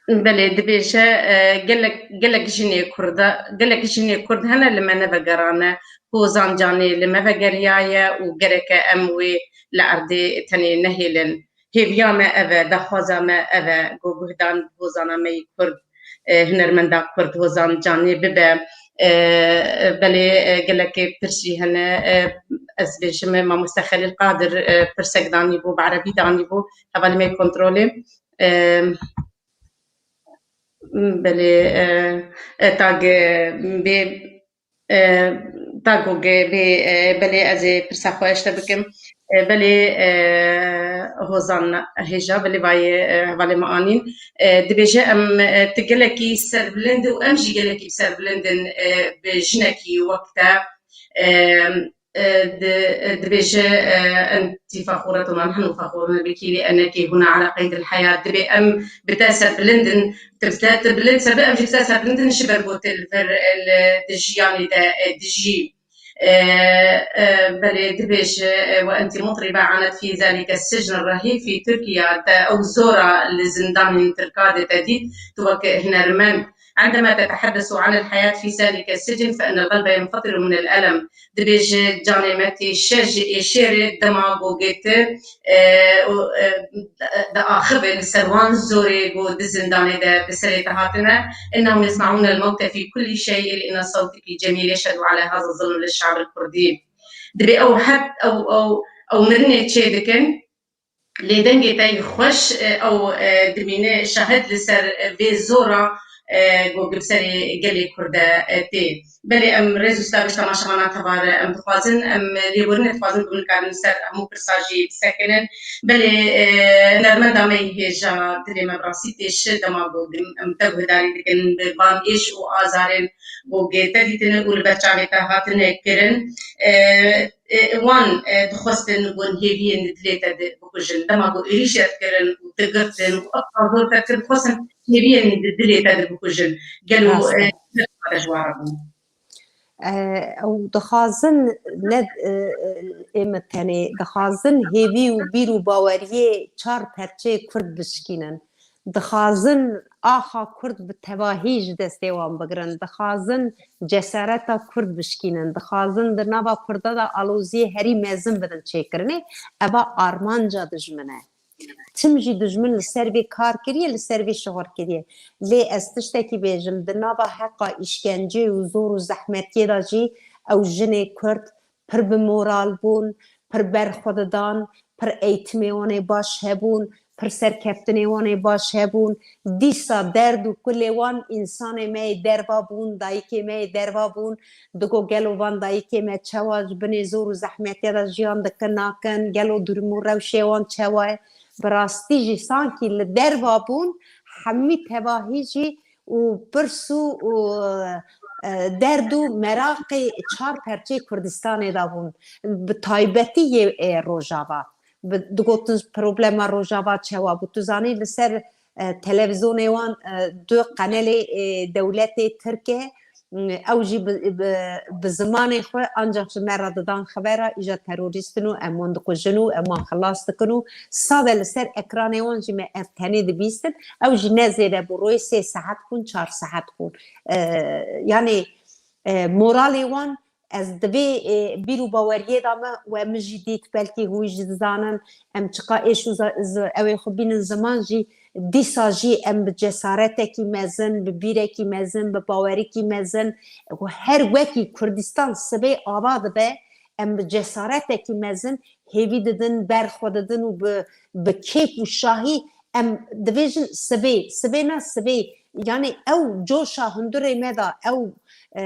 Belê, dibêje, e, gelek, gelek jinê Kurda, gelek jinê Kurd hene li me nevegerane. Hozan Canê li me vegeriyaye û gereke em wê li erdê tenê nehêlin. Hêviya me ev e, daxwaza me ev e, ku guhdan hozana me yî Kurd, e, hunermenda Kurd Hozan Canê bibe. E, belê, e, gelekê pirsî hene, e, ez bêjim, e, mamoste Xelîl Qadir, e, pirsek danîbû, bi erebî danîbû, hevalê me yê kontrolê. E, belê, e, e, tag, e, bê, e, tag û ge-, bê, e, belê ez ê pirsa xwe ji te bikim. E, belê, e, Hozan hêja, belê vayê, e, hevalê me anîn. E, dibêje em, e, tu gelekî serbilind û em jî gelekî serbilind in, e, bi jinekî wek te. E, e, di-, e, dibêje, e, "أنت فخورة ونحن فخورون بك لأنك هنا على قيد الحياة." Dibê em bi te serbilind in, tu bi te, tu bilind ser, em jî bi te serbilind in, ji ber ku tu li vir, e, li, di jiyanê de, e, dijî. E, e, belê dibêje, e, "وأنت مطربة عانت في ذلك السجن الرهيب في تركيا." Te ew zora li zindanên Tirka de te dît, tu wek hunermend. "عندما تتحدث عن الحياة في ذلك السجن فإن القلب ينفطر من الألم." Dibêje, "Canê me tê şer ji êşêrê dema ku gê tu, e, û, e, diaxive li ser wan zorê ku di zindanê de bi serê te hatine. إنهم يصنعون الموت في كل شيء لأن صوتك جميل يشهد على هذا الظلم للشعب الكردي." Dibê ew het, ew, ew, ew mirinê çê dikin. Lê dengê te yî xweş, e, ew, e, dimîne şahid li ser, e, vê zora, e, ku bi serê gelê Kurd de, e, tê. Belê em rêz û slavê ji temaşevana tevare em dixwazin, em lêborînê dixwazin ku bikarin ser hemû pirsa jî bisekinin. Belê, e, hunermenda me yî hêja, dilê me bi rastî tê şi dema ku em te guhdarî dikin bi van êş û azarên ku gê te dîtine û li ber çavê te hatine kirin. E, e, wan, e, dixwestin wan hêviyên di dilê te de bikujin. Dema ku êrîşê te kirin û te girtin û eqqa zor te kir, dixwestin hêviyên di dilê te de bikujin. Gelo, Rast e, e. Ji wan re bûn? E, ew dixwazin ne, e, e, ê me tenê, dixwazin hêvî û bîr û baweriyê çar perçeyê Kurd bişkînin. Dixwazin axa Kurd bi tevahî ji destê wan bigirin. Dixwazin cesareta Kurd bişkînin. Dixwazin di nava Kurda de aloziyê herî mezin bidin çêkirinê. Eva armanca dijmin e. Tim jî dijmin li ser vê kar kiriye, li ser vê şixul kiriye. Lê ez tiştekî bêjim, di nava heqa îşkencê û zor û zehmetiyê de jî ew jinê Kurd pir bi moral bûn, pir ber xwe didan, pir eğitimê wan ê baş hebûn, pir serkeftinê wan ê baş hebûn. Dîsa derd û kulê wan însanê me yê derva bûn, dayikê me yê derva bûn. Digo gelo van dayikê me çawa ji binê zor û zehmetiya de jiyan dikin nakin, gelo durum û rewşê wan çawa ye? Bi rastî jî sankî li derva bûn, hemî tevahî jî û pirs û, û, e, derd û meraqê çar perçeyê Kurdistanê de bûn. Bi taybetî yê, e, Rojava. Bi, digotin problema Rojava çawa bû. Tu zanî li ser, e, televîzyonê wan, e, du qenelê, e, dewletê Tirk e, ew jî bi, bi, bi zimanê xwe ancak ji me re didan xebera, îja terorîst in û em wan dikujin û em wan xilas dikin û sade li ser ekranê wan jî me ev tenê dibîstin. Ew jî ne zêde bû, royê sê saet bûn, çar saet bûn. E, yanî, e, moralê wan ez di vê, e, bîr û baweriyê de me we min jî dît, belkî hûn jî dizanin em çiqa êş û za-, z-, ew ê xwe bînin ziman jî, dîsa jî em bi cesaretekî mezin, bi bîrekî mezin, bi bawerikî mezin, her wekî Kurdistan sibê ava dibe, em bi cesaretekî mezin hêvî didin, ber xwe didin û bi, bi kêf û şahî em dibêjin sibê, sibê ne sibê. Yanî ew coşa hundirê me de, ew, e,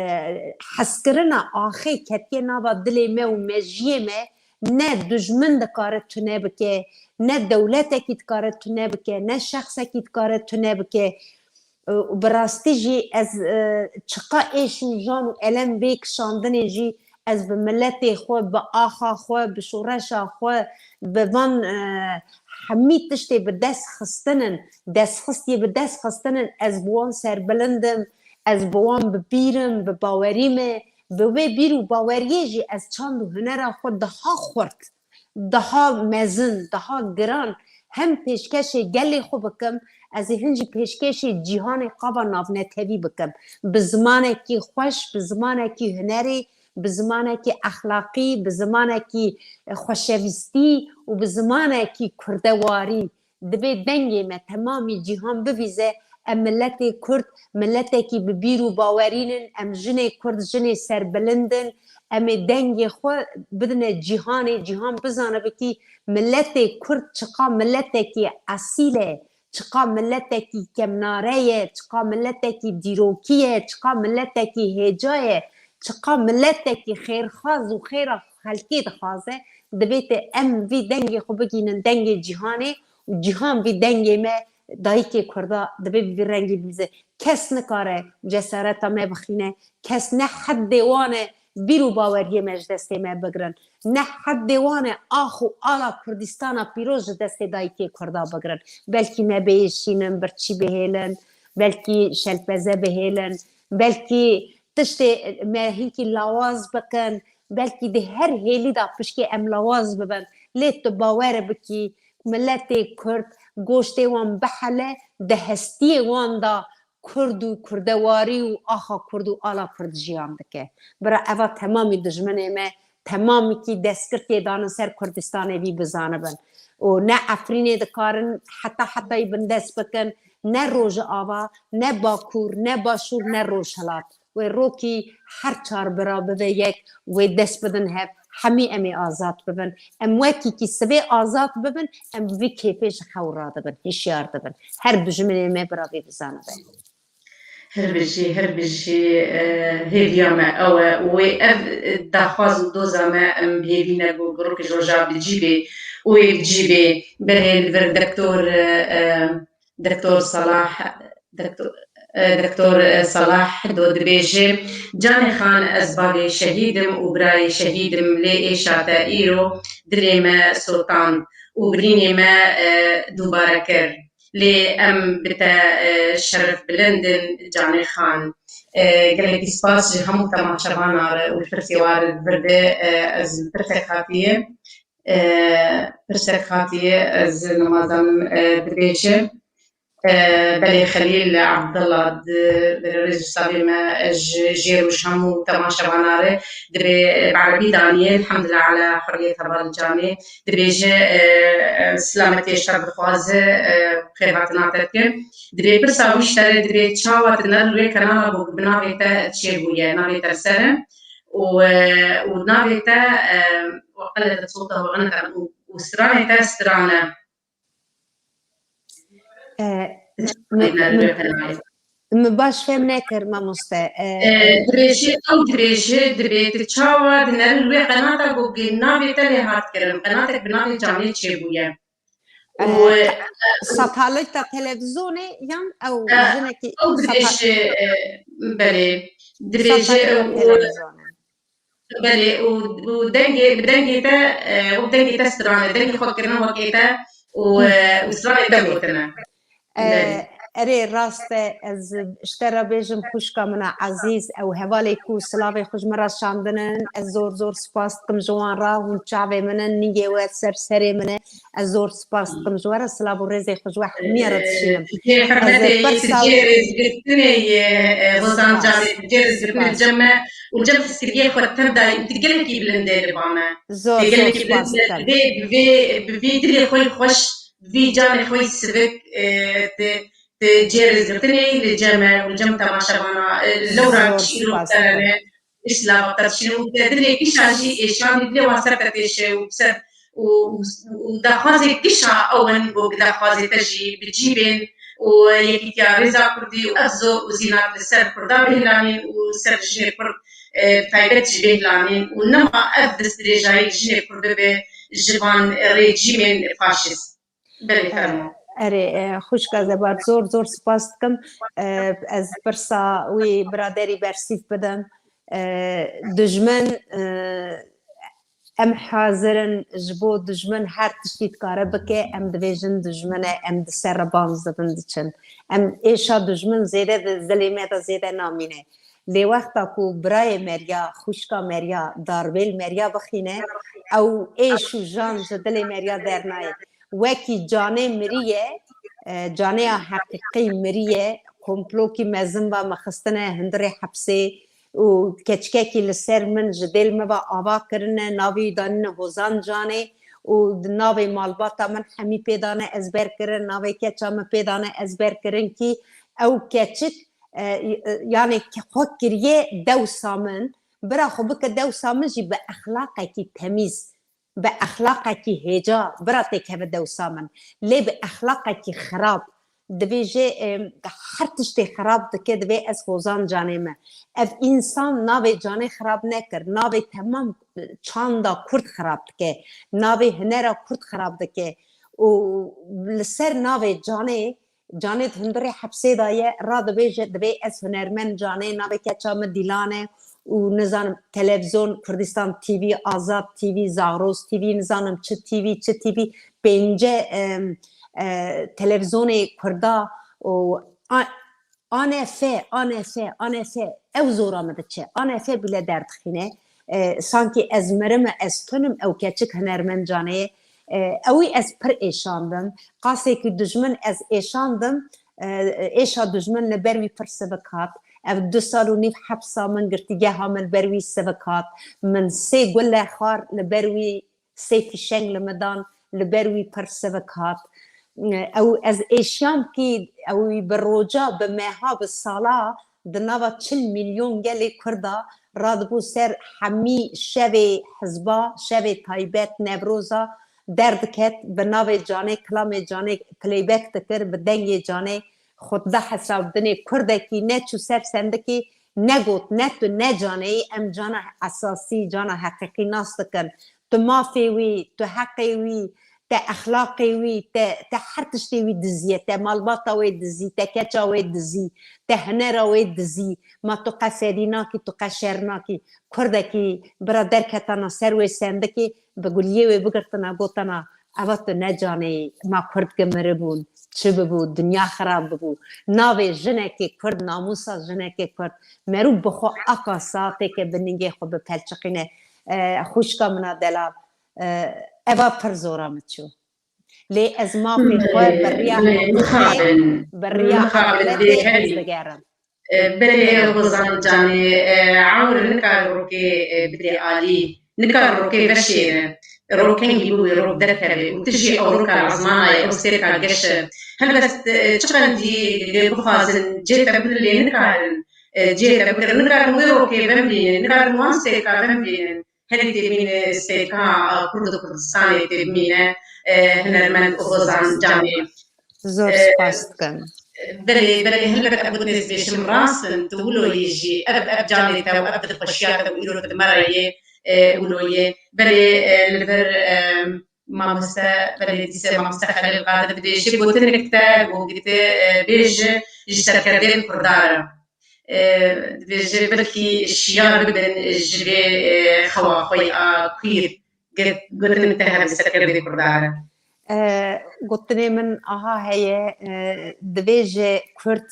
hezkirina axê ketiye nava dilê me û mejiyê me, ne dijmin dikare tune bike, ne dewletekî dikare tune bike, ne şexsekî dikare tune bike. Û bi rastî jî ez, e, çiqa êş û jan û elem vê kişandinê jî ez bi miletê xwe, bi axa xwe, bi şoreşa xwe, bi van, e, hemî tiştê bi dest xistinin, destxistiyê bi dest xistinin, ez bi wan serbilind im, ez bi wan bi bîr im, bi bawerî me, bi wê bîr û baweriyê jî ez çand û hunera xwe daha xurt, daha mezin, daha giran hem pêşkêşê gelê xwe bikim, ez ê hin jî pêşkêşê cîhanê qaba navnetewî bikim. Bi zimanekî xweş, bi zimanekî hunerî, bi zimanekî exlaqî, bi zimanekî, e, xweşewîstî û bi zimanekî kurdewarî. Divê dengê me temamî cîhan bivîze, em miletê Kurd, miletekî bi bîr û bawerîn in, em jinê Kurd, jinê serbilind in, em ê dengê xwe bidine cîhanê, cîhan bizanibe kî miletê Kurd çiqa miletekî esîl e, çiqa miletekî kemnare ye, çiqa miletekî dîrokî ye, çiqa miletekî hêca ye, çiqa miletekî xêrxwaz û xêra xelkê dixwaze, divê te em vî dengê xwe bigînin dengê cîhanê û cîhan vî dengê me dayikê Kurda divê bi vî rengî bibîze. Kes nikare cesareta me bixîne, kes ne heddê wan e bîr û baweriyê me ji destê me bigirin. Ne heddê wan e ax û ala Kurdistana pîroz ji destê dayikê Kurda bigirin. Belkî me biêşînin, birçî bihêlin, belkî şelpeze bihêlin, belkî tiştê me hinkî lawaz bikin, belkî di her hêlî de pişkê em lawaz bibin. Lê tu bawer bikî, miletê Kurd goştê wan bihele, di hestiyê wan de Kurd û kurdewarî û axa Kurd û ala Kurd jiyan dike. Bira eva temamî dijminê me, temamîkî destgirtiyê danin ser Kurdistanê vî bizanibin. Û ne Efrînê dikarin heta hetayî bindest bikin, ne Rojava, ne Bakur, ne Başûr, ne Rojhilat. Wê rokî her çar bira bibe yek, wê dest bidin hev, hemî em ê azad bibin. Em wekîkî sibê azad bibin, em bi vî kêfê ji xew radibin, hişyar dibin. Her dijminê me bira vê bizanibe. Her bijî, her bijî, e, hêviya me ew e û wê ev, e, daxwaz û doza me em bi hêvî ne ku rokê ji roja bi cî bê û wê bi cî bê. Berê li vir Doktor, e, e, Doktor Salah, Doktor, e, Doktor, e, Salah do dibêje, Canê Xan, ez bavê şehîd im û birayê şehîd im, lê êşa te îro dilê me sotan û birînê me, e, dubare kir. Lê em bi te, e, şeref bilind in, Canê Xan. E, gelekî spas ji hemû temaşevana re û li pirsê wan re vir de, e, ez pirsek hatiye. E, pirsek hatiye, ez nimazanim, e, dibêjim. E, belê Xelîl Abdullah di, di rêz û savê me, e, ji jêr û ji hemû temaşevana re dibê, e, bi erebî daniye, Elhamdulillah ala hurriyet heval canê. Dibêje, e, e, silametiyê ji te dixwaze, e, xêrhatina te dike. Dibê pirsa wî ji te re dibê çawa tu ne li wê kanala ku bi navê te çêbûye, navê te li ser e. Û, e, û navê te, e, وقلت صوته وغنى û, û stranê te stran e. E, Dibê min, ne li wê min, kanalê. Min baş fêm nekir, mamoste. E, E, dibêje, ew dibêje, dibê tu çawa di ne li wê qenata ku bi navê te lê hat kirin, qenatek bi navê canê çêbûye. E, û, te-, e, satelîta televîzyonê yan ew, e, jinekî ew sata-, dibêje, e, belê, dibêje satelîta ew, televîzyonê. Belê, û, û dengê, bi dengê te, e, û dengê te stran e, dengê xwe kirine wekê te û, Hı. e, û stranê te gotine. E, Belê. Erê, rast e, ez ji te re bêjim xwişka min a ezîz, ew hevalê ku silavê xwe ji min re şandinin, ez zor zor spas dikim ji wan re, hûn çavê min in, ningê we ser serê min e, ez zor spas dikim ji we re, silav û rêzê xwe ji we hemiya re dişînim. Cihê hurmetê yê, tu cihê rêzgirtinê yê, e, Hozan Canê, tu cihê rêzgirtinê cem me û cem hizkiriyê xwe tev dayî, tu gelekî bilind ê li ba me. Zor, zor spas dikim. Vê, vê, bi vî dilê xwe yî xweş, bi vî canê xwe yî sivik, e, tu, tu cihê rêzgirtinê yî li cem me û li cem temaşevana, e, lewra çîrok te re ne. Îslam te dişîne û te dilê kişa jî êşanî dilê wan ser te têşe û ser û, û, û daxwazê kişa ew in ku bi daxwazê te jî bi cî bên û yekîtiya rêza Kurdî û ev zo û zînat li ser Kurda bihêlanîn û ser jinê Kurd, e, bi taybet jî bihêlanîn û nema ev destdirêjayî jinê Kurd bibe ji van rejîmên faşîst. Belê, fermo. Erê, e, xwişka Zebar, zor, zor spas dikim. E, ez pirsa wî biraderî bersîv bidim. E, dijmin, e, em hazir in ji bo dijmin her tiştî dikare bike, em dibêjin dijmin e, em di ser re banz dibin diçin. Em êşa dijmin zêde di zilê me de zêde namîne. Lê wexta ku birayê meriya, xwişka meriya, darbêl meriya bixîne, ew êş û jan ji dilê meriya dernayê. Wekî canê miriye, e, caneya heqîqî miriye, komplokî mezin va me xistine hundirê hepsê û keçikekî li ser min ji dêl me va ava kirine, navê wî danîne Hozan Canê û di navê malbata min hemî pê dane ezber kirin, navê keça min pê dane ezber kirin kî ew keçik, e, e, yanê ke-, xwe kiriye dewsa min, bira xwe bike dewsa min jî bi exlaqekî temîz, bi exlaqekî hêja, bira têkeve dewsa min. Lê bi exlaqekî xirab, divê jê, e, her tiştê xirab dike, divê ez Hozan Canê me. Ev însan navê canê xirab nekir, navê temam çanda Kurd xirab dike, navê hunera Kurd xirab dike. Û li ser navê canê, canê di hundirê hepsê de ye, radibêje, divê ez hunermend canê, navê keça min Dîlan e û nizanim televizyon, Kurdistan T V, Azad T V, Zagros T V, nizanim çi T V, çi T V, pênce, em, e, televizyonê Kurda û a-, A N F, A N F, A N F, ew zora min diçe. A N F bile derdixîne. E, sankî ez mirime, ez tunim, ew keçik hunermend canê ye. E, ewî ez pir êşandim. Qasekî dijmin ez êşandim. E, êşa dijmin li ber wî pir sivik hat. Ev du sal û nîv hepsa min, girtîgeha min li ber wî sivik hat. Min sê gule xwar li ber wî, sê fîşeng li min dan, li ber wî pir sivik hat. Ew ez êşiyam kî ew bi roca, bi meha, bi sala di nava çil milyon gelê Kurda radibû ser hemî şevê hizba, şevê taybet, Newroza derdiket, bi navê canê, kilamê canê playback dikir, bi dengê canê xwe dida hesab dinê. Kurdekî neçû ser sendikê, negot, ne tu ne caneyî, em cana esasî, cana heqîqî nas dikin. Tu mafê wî, tu heqê wî, te exlaqê wî, te, te her tiştê wî diziye, te malbata wê dizî, te keça wê dizî, te hunera wê dizî. Ma tu qe fedî nakî, tu qe şer nakî. Kurdekî bira derketana ser wê sendikê, bi guliyê wê bigirtina, gotana, eva tu ne canê, ma Kurd ki miribûn, çi bibû, dinya xirab bibû. Navê jinekê Kurd, namûsa jinekê Kurd, merû bi xwe aqasa têke bi ningê xwe bipelçiqîne. E, xwişka min a delal, e, eva pir zora min çû. Lê ez mafê xwe bi riya heqîqê, bi riya edaletê ez digerim. E, belê Hozan Canê, e, ewr nikare rokê, e, bidê alî, nikare rokê veşêre. Rok kengî bibû, rok derkeve. Û tu jî ew roka li ezmana ye, ew sêrka geş e. Helbet, e, çi qendî lê bixwazin, cihê te bigrin lê nikarin, e, cihê te bigrin. Nikarin wê rokê vemînin, nikarin wan sêrka vemînin. Herî têbîne sêrka, e, Kurd û Kurdistanê têbîne, e, hunermend Hozan Canê. Zor, e, spas dikim. Belê, belê, helbet ev gotinê ez bêjim rast in, tu wilo yî jî, ev, ev canê te û ev dilxweşiya te û îro tu di me re yê, e, wilo yê. Belê, e, li vir, e, mamoste, belê dîse mamoste Xelîl Qadir dibêje, gotinek te got, e, bêje, ji serkerdeyên Kurdan re. E, dibêje belkî şiyar bibin ji vê, e, xewa xwe ya queer. Got-, gotinê te hebe serkerdê Kurdan re. E, gotinê min aha heye, e, divê ji Kurd,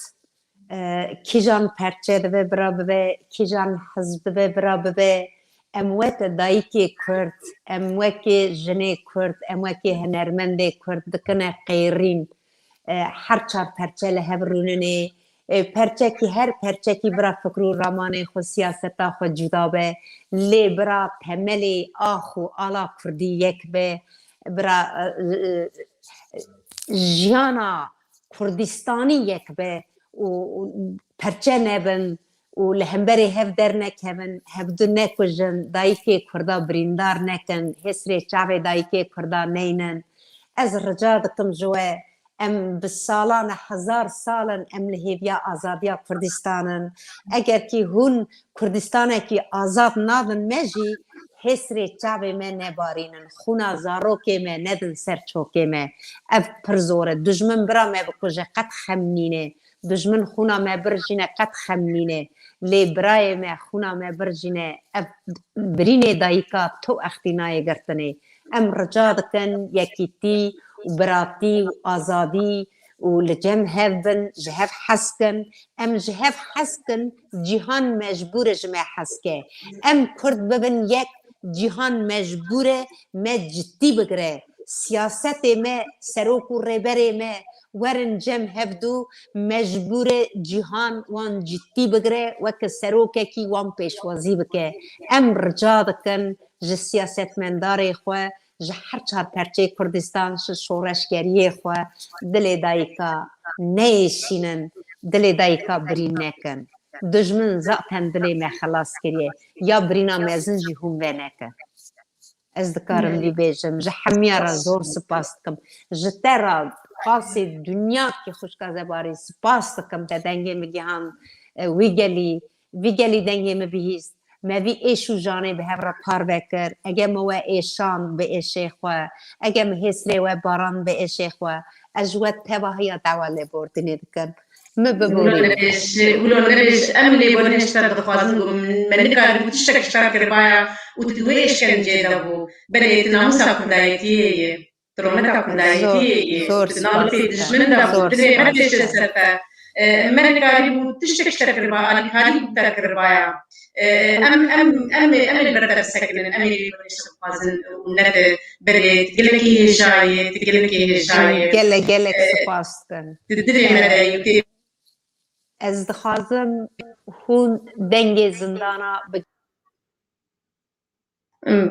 e, kîjan perçe divê bira bibe, kîjan hizb divê bira bibe, em weke dayikê Kurd, em wekê jinê Kurd, em wekê hunermendê Kurd dikine qêrîn. E, her çar perçe li hev rûninê, e, perçekî, her perçekî bira fikr û ramanê xwe, siyaseta xwe cuda be, lê bira temelê ax û ala Kurdî yek be, bira, e, e, jiyana Kurdistanî yek be û, û perçe nebin û li hemberê hev dernekevin, hevdu nekujin, dayikê Kurda birîndar nekin, hêsrê çavê dayikê Kurda neynin. Ez rica dikim ji we, em bi salan e, hezar sal in, em li hêviya azadiya Kurdistan in. Eger kî hûn Kurdistanekî azad nadin me jî, hêsrê çavê me nebarînin, xûna zarokê me nedin ser çokê me. Ev pir zor e. Dijmin bira me bikuje, qet xem nîne. Dijmin xûna me birjîne, qet xem nîne. Lê birayê me xûna me birjîne, ev birînê dayika to extî nayê girtinê. Em rica dikin yekîtî û biratî û azadî û li cem hev bin, ji hev hez kin. Em ji hev hez kin, cîhan mecbûr e ji me hez ke. Em Kurd bibin yek, cîhan mecbûr e me cidî bigire. Siyasetê me, serok û rêberê me werin cem hevdû, mecbûr e cîhan wan cidî bigire, weke serokekî wan pêşwazî bike. Em rica dikin ji siyasetmendarê xwe, ji her çar perçeyê Kurdistan, ji şoreşgeriyê xwe, dilê dayika neyêşînin, dilê dayika birîn nekin. Dijmin zaten dilê me xelas kiriye. Ya birîna mezin jî hûn veneke. Ez dikarim vî bêjim. Ji hemiya re zor spas dikim. Ji te re, qasê dinyakî xwişka Zebarî, spas dikim te dengê min gihand, e, wî gelî, vî gelî dengê min bihîst. Me vî êş û janê bi hev re parve kir. Ege min we êşand bi êşê xwe, ege min hêsrê we barand bi êşê xwe, ez ji we tevahiya dawa lêborînê dikim. Min Wilo biborîne. Nebêj, wilo nebêj, em lêborînê ji te dixwazin ku me nikarîbû tiştek ji te kiribaya û tu di wê êşkenceyê de bû. Belê tu namûsa kurdayetiyê yê, tu rûmeta kurdayetiyê yê, zor tu di nav spas lifê dikim. Dijmin de bû, zor dilê me spas dêşe dikim. Ser te. E, me nikarîbû tiştek ji te kiriba, alîkarî bi te kiribaya. E, em, em, em, em ê li ber te bisekinin, em ê lêborînê ji te bixwazin û ne tu belê tu gelekî hêja yê, tu gelekî hêja yê. Gelek, gelek E, spas dikim. Di dilê me de yê. Ez dixwazim hûn dengê zindana bi-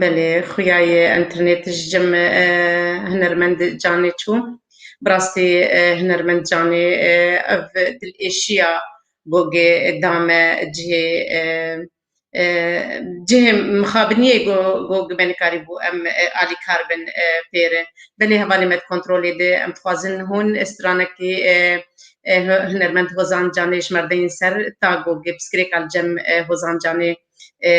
Belê, xuya ye, enternetê ji cem, e, hunermend Canê çû. Bi rastî, e, hunermend Canê, e, ev dilêşiya gogê dame cihê, e, e, cihê mixabiniyê go, go me nikarîbû em, e, alîkar bin, e, pê re. Belê hevalê me di kontrolê de, em dixwazin hûn stranekî, e, e, hu-, hunermend Hozan Canê ji me re deyîn ser, ta go pirsgirêka li cem, e, Hozan Canê, e,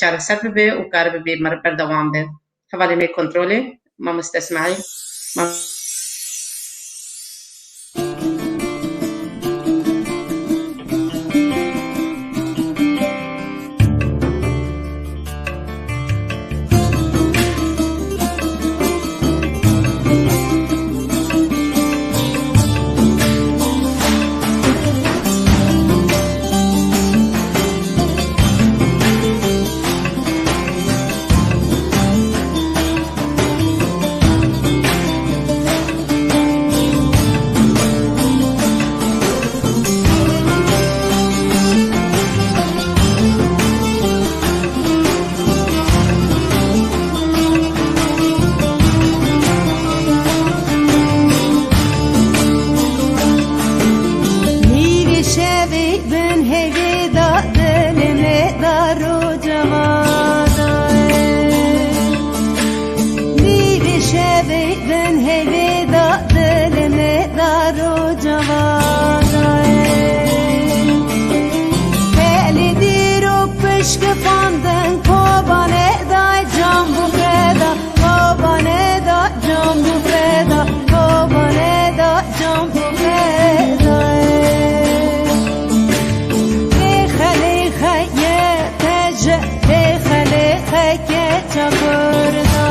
çareser bibe û karibe bê mer-, berdewam be. Hevalê me kontrolê, mamoste Îsmaîl. Ma- Nîvê şevê bin hêvê da, dilê me da roja vada ye. Nîvê şevê bin hêvê da, dilê me da roja vada ye. Pelê dîrok pişkifandin, Kobanê da can bû feda, Kobanê da can bû feda, Kobanê da can bû feda. Lêxe lêxe ye teje, lêxe lêxe keça Kurda.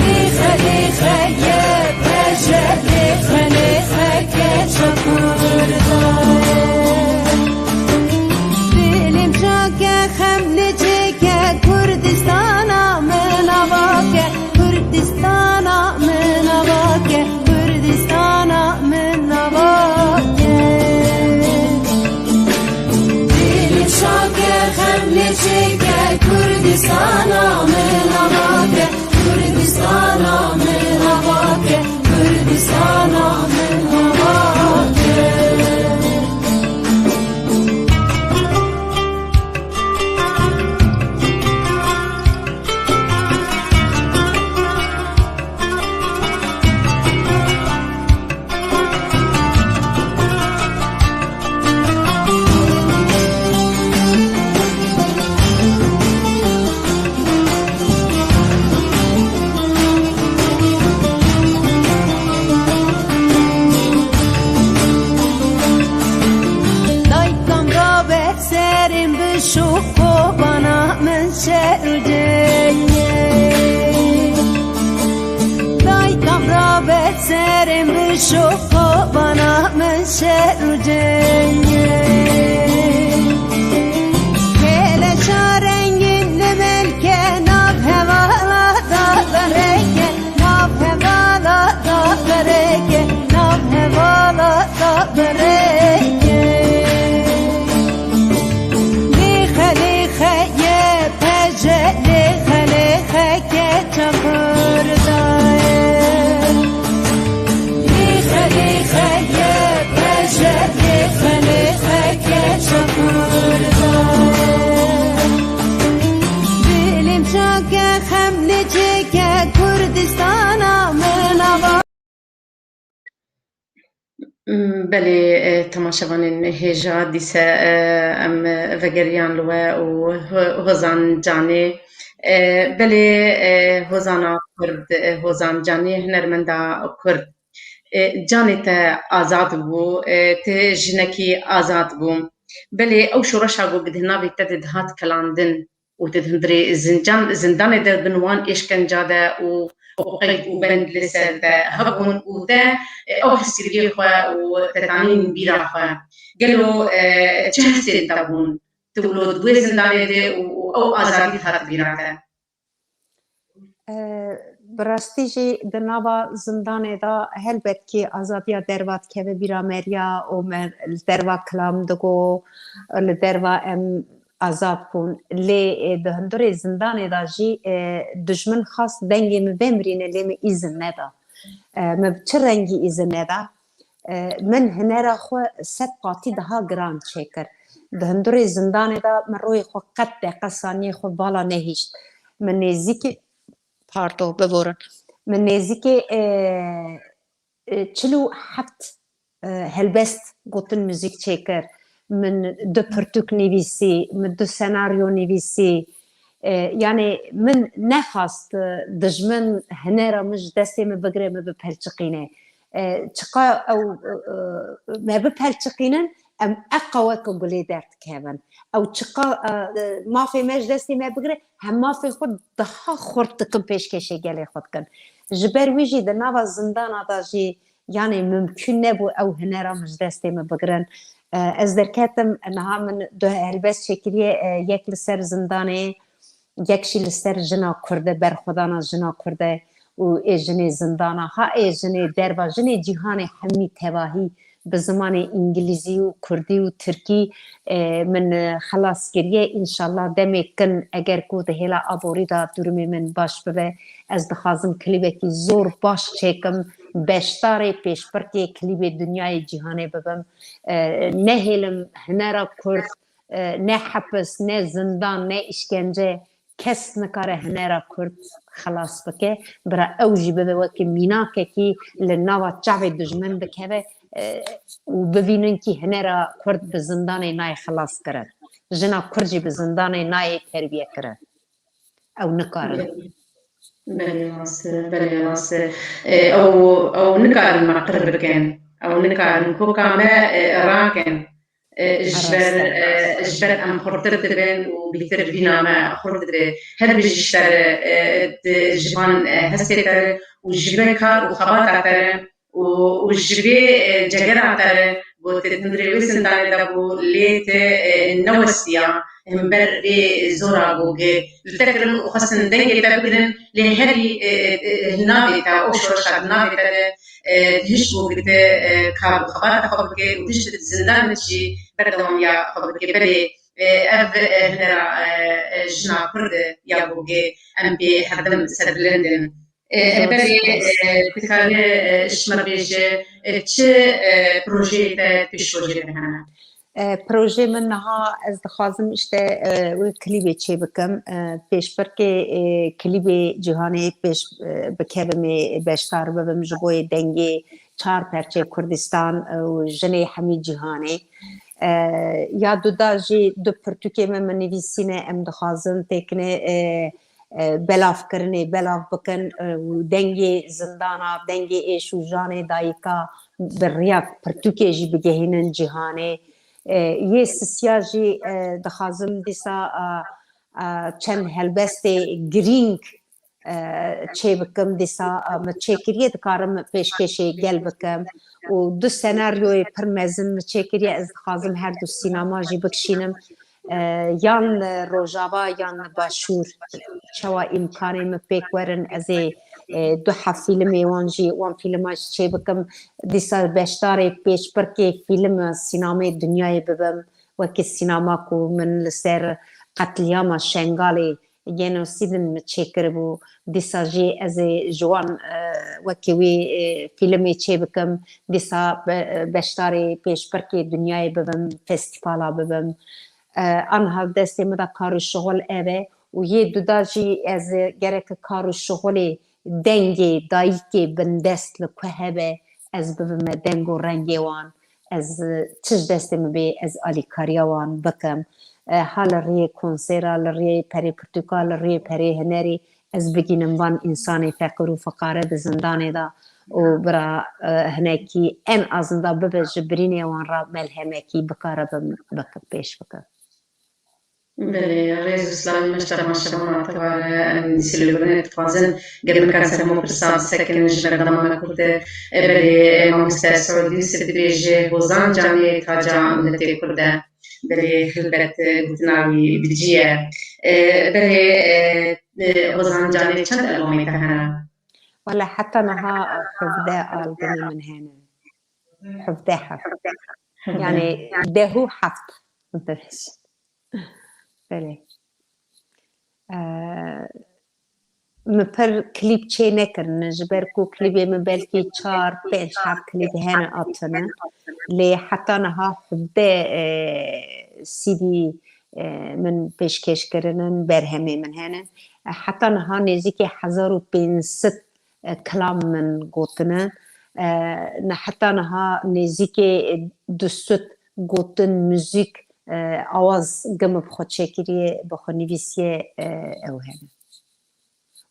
Lêxe lêxe ye teje, lêxe lêxe keça Kurda. Dilê min çake, xem lê çêke, Kurdistana min ava ke, Kurdistana min ava ke, Kurdistana min ava ke. Dilê min çake, xem lê çêke, Kurdistana min ava ke, Kurdistana min ava ke, Kurdistana min ava ke. Şoxo bana min şer û cengê. Keleşa rengîn li milke nav hevala da bireke, nav hevala da bireke, nav hevala da bireke. Lîxe lîxe ye peje, lîxe lîxe ke çakur daye. Lîxe lîxe ye peje, lîxe lîxe ke çakur daye. Dilîm şake xem li çêke Kurdistana min ava. Belê, e, temaşevanên hêja dîse, e, em vegeriyan li we û Ho-, Hozan Canê. E, belê, e, Hozana Kurd, e, Hozan Canê, hunermenda Kurd. E, canê te azad bû, e, tu jinekî azad bû. Belê, ew şoreşa ku bi navê te de dihat kilandin, û tu di hundirê zincan-, zindanê de bin wan êşkenca de û qoqek û bend li ser te hebûn û te, e, ew heskiriyê xwe û te tanîn bîra xwe. Gelo, e, çi hestên te bûn? Tu wilo di wê zindanê de û, û ew azadî dihat bîra te? E, bi rastî jî di nava zindanê de helbet kî azadiya derva dikeve bîra me riya û me li derva kilam digo, li derva em azad bûn. Lê, e, di hundirê zindanê de jî, e, dijmin xwest dengê min vemirîne, lê min îzin neda. E, min bi çi rengî îzin neda? E, min hunera xwe sed qatî daha giran çêkir. Di hundirê zindanê de min royê xwe qet deqe saniyê xwe vala nehişt. Min nêzîkî, pardo, biborin. Min nêzîkî, e, e, çil û heft, e, helbest gotin muzîk çêkir. Min du pirtûk nivîsî, min du senaryo nivîsî. E, yanî min nexwast, e, dijmin hunera min ji destê min bigire, min bipelçiqîne. E, çiqa ew, e, e, me bipelçiqînin, em eqawe ku gulê derdikevin. Ew çiqa, e, e, mafê me ji destê me bigire, hem mafê xwe daha xurt dikin, pêşkêşê gelê xwe dikin. Ji ber wî jî di nava zindana de jî, yanî mimkûn nebû ew hunera min ji destê min bigirin. E, ez derketim, niha min du helbest çêkiriye, e, yek li ser zindanê, yek jî li ser jina Kurd e, berxwedana jina Kurd e û ê jinê zindana, ha ê jinê derva, jinê cîhanê hemî tevahî bi zimanê îngilîzî û kurdî û tirkî, e, min, e, xelas kiriye. Înşallah demê kin eger ku di hêla aborî de durumê min baş bibe, ez dixwazim klîbekî zor baş çêkim, beşdarê pêşbirkê klîbê dinyayê cîhanê bibim. E, nehêlim hunera Kurd, e, ne hepis, ne zindan, ne îşkence, kes nikare hunera Kurd xelas bike. Bira ew jî bibe wekî mînakekî li nava çavê dijmin bikeve, e, û bibînin kî hunera Kurd bi zindanê nayê xelas kirin. Jina Kurd jî bi zindanê nayê terbiye kirin. Ew nikarin. Belê rast e, belê rast e. E, ew, ew nikarin me qir bikin. Ew nikarin koka me, e, rakin. E, ji ber, e, ji ber em xurtir dibin û bîtir vîna me xurt dibe. Her bijî ji te re, e, di, ji van, e, hestê te re û ji vê kar û xebata te re û, û ji vê, e, cegera te re, ku tu hundirê wê zindanê de bû, lê tu, e, newestiya himber vê zora ku li te kirin û xwestin dengê te bigirin, lê herî, e, e, e, navê te, o şoreşa di navê te de, e, hişt ku tu, e, kar û xebata xwe bike û hişt di zindan de jî berdewamiya xwe bike. Belê, e, ev, e, hunera, e, e, jina Kurd e, ya ku em pê hevdem serbilind in. E, e, belê, e, dikare, e, ji me bêje, e, çi, e, projeyê te pêşrojê de hene? E, projeyê min niha ez dixwazim işte, e, wê klîbê çê bikim. E, pêşbirkê, e, klîbê cîhanê pêş, e, bikevimê, beşdar bibim ji bo yê dengê çar perçeyê Kurdistan, e, û jinê hemî cîhanê. E, ya duda jî du pirtûkê me min nivîsîne, em dixwazin têkine, e, e, belavkirinê belav bikin, e, û dengê zindana, dengê êş û janê dayika bi riya pirtûkê jî bigehînin cîhanê. E, yê sisiya jî, e, dixwazim dîsa, e, e, çend helbestê girîng e, çê bikim, dîsa, e, min çêkiriye, dikarim pêşkêşê gel bikim. Û du senaryoyê pir mezin min çêkiriye, ez dixwazim her du sînema jî bikişînim. E, yan li Rojava yan li Başûr, çawa îmkanê min pêk werin, ez ê, e, du heft fîlmê wan jî, wan fîlma jî çê bikim. Dîsa beşdarê pêşbirkê fîlm sînamê dinyayê bibim. Wekî sînema ku min li ser qetlîama Şengalê, genosîdin min çêkiribû. Dîsa jî ez ê ji wan, e, wekî wî, e, fîlmê çê bikim. Dîsa be-, beşdarê pêşbirkê dinyayê bibim, festîvala bibim. E, anha destê min de kar û şixul ev e û yê duda jî ez gerek kar û şixulê dengê dayikê bindest li ku hebe, ez bibime deng û rengê wan, ez, e, çi ji destê min bê, ez alîkariya wan bikim. E, ha li riyê konsera, li riyê perê pirtûka, li riyê perê hunerî, ez bigînim van însanê feqir û fiqare di zindanê de û bira, e, hinekî en azında bibe ji birînê wan re melhemekî bikare bim, bikim, pêş bikim. Belê, rêz û slavê me ji temaşevana te re, em dîsî li vir dixwazin, ger bikan ser hemû pirsa bisekin ji berdema me kurt e. E, belê, e, mamoste Siûdî Yûsif dibêje, Hozan Canê taca miletê kurd e. Belê, helbet, e, gotina wî bi cî ye. E, belê, e, e, Hozan Canê çend albumê te hene? Wele heta niha hevdeh albumê min hene. Hevdeh heft. Yani deh û heft. Belê. Ee, min pir klîp çê nekirine, ji ber ku klîbê min belkî çar, pênc, heft klîb hene hatine. Lê heta niha hevdeh, e, C D, e, min pêşkêş kirinin, berhemê min hene. E, heta niha nêzîkî hezar û pênc sed e, kilam min gotine. E, ne heta niha nêzîkê du sed gotin, muzîk, e, awaz ge min bi xwe çêkiriye, bi xwe nivîsiye, e, ew hene.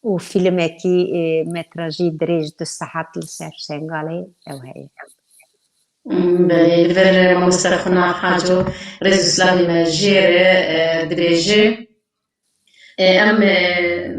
Û fîlmekî, e, metrajî dirêj du saet li ser Şengalê ew heye. Belê, li vir mamoste Xunav Haco, rêz û slavê me jê re, e, dibêje. E, em, e,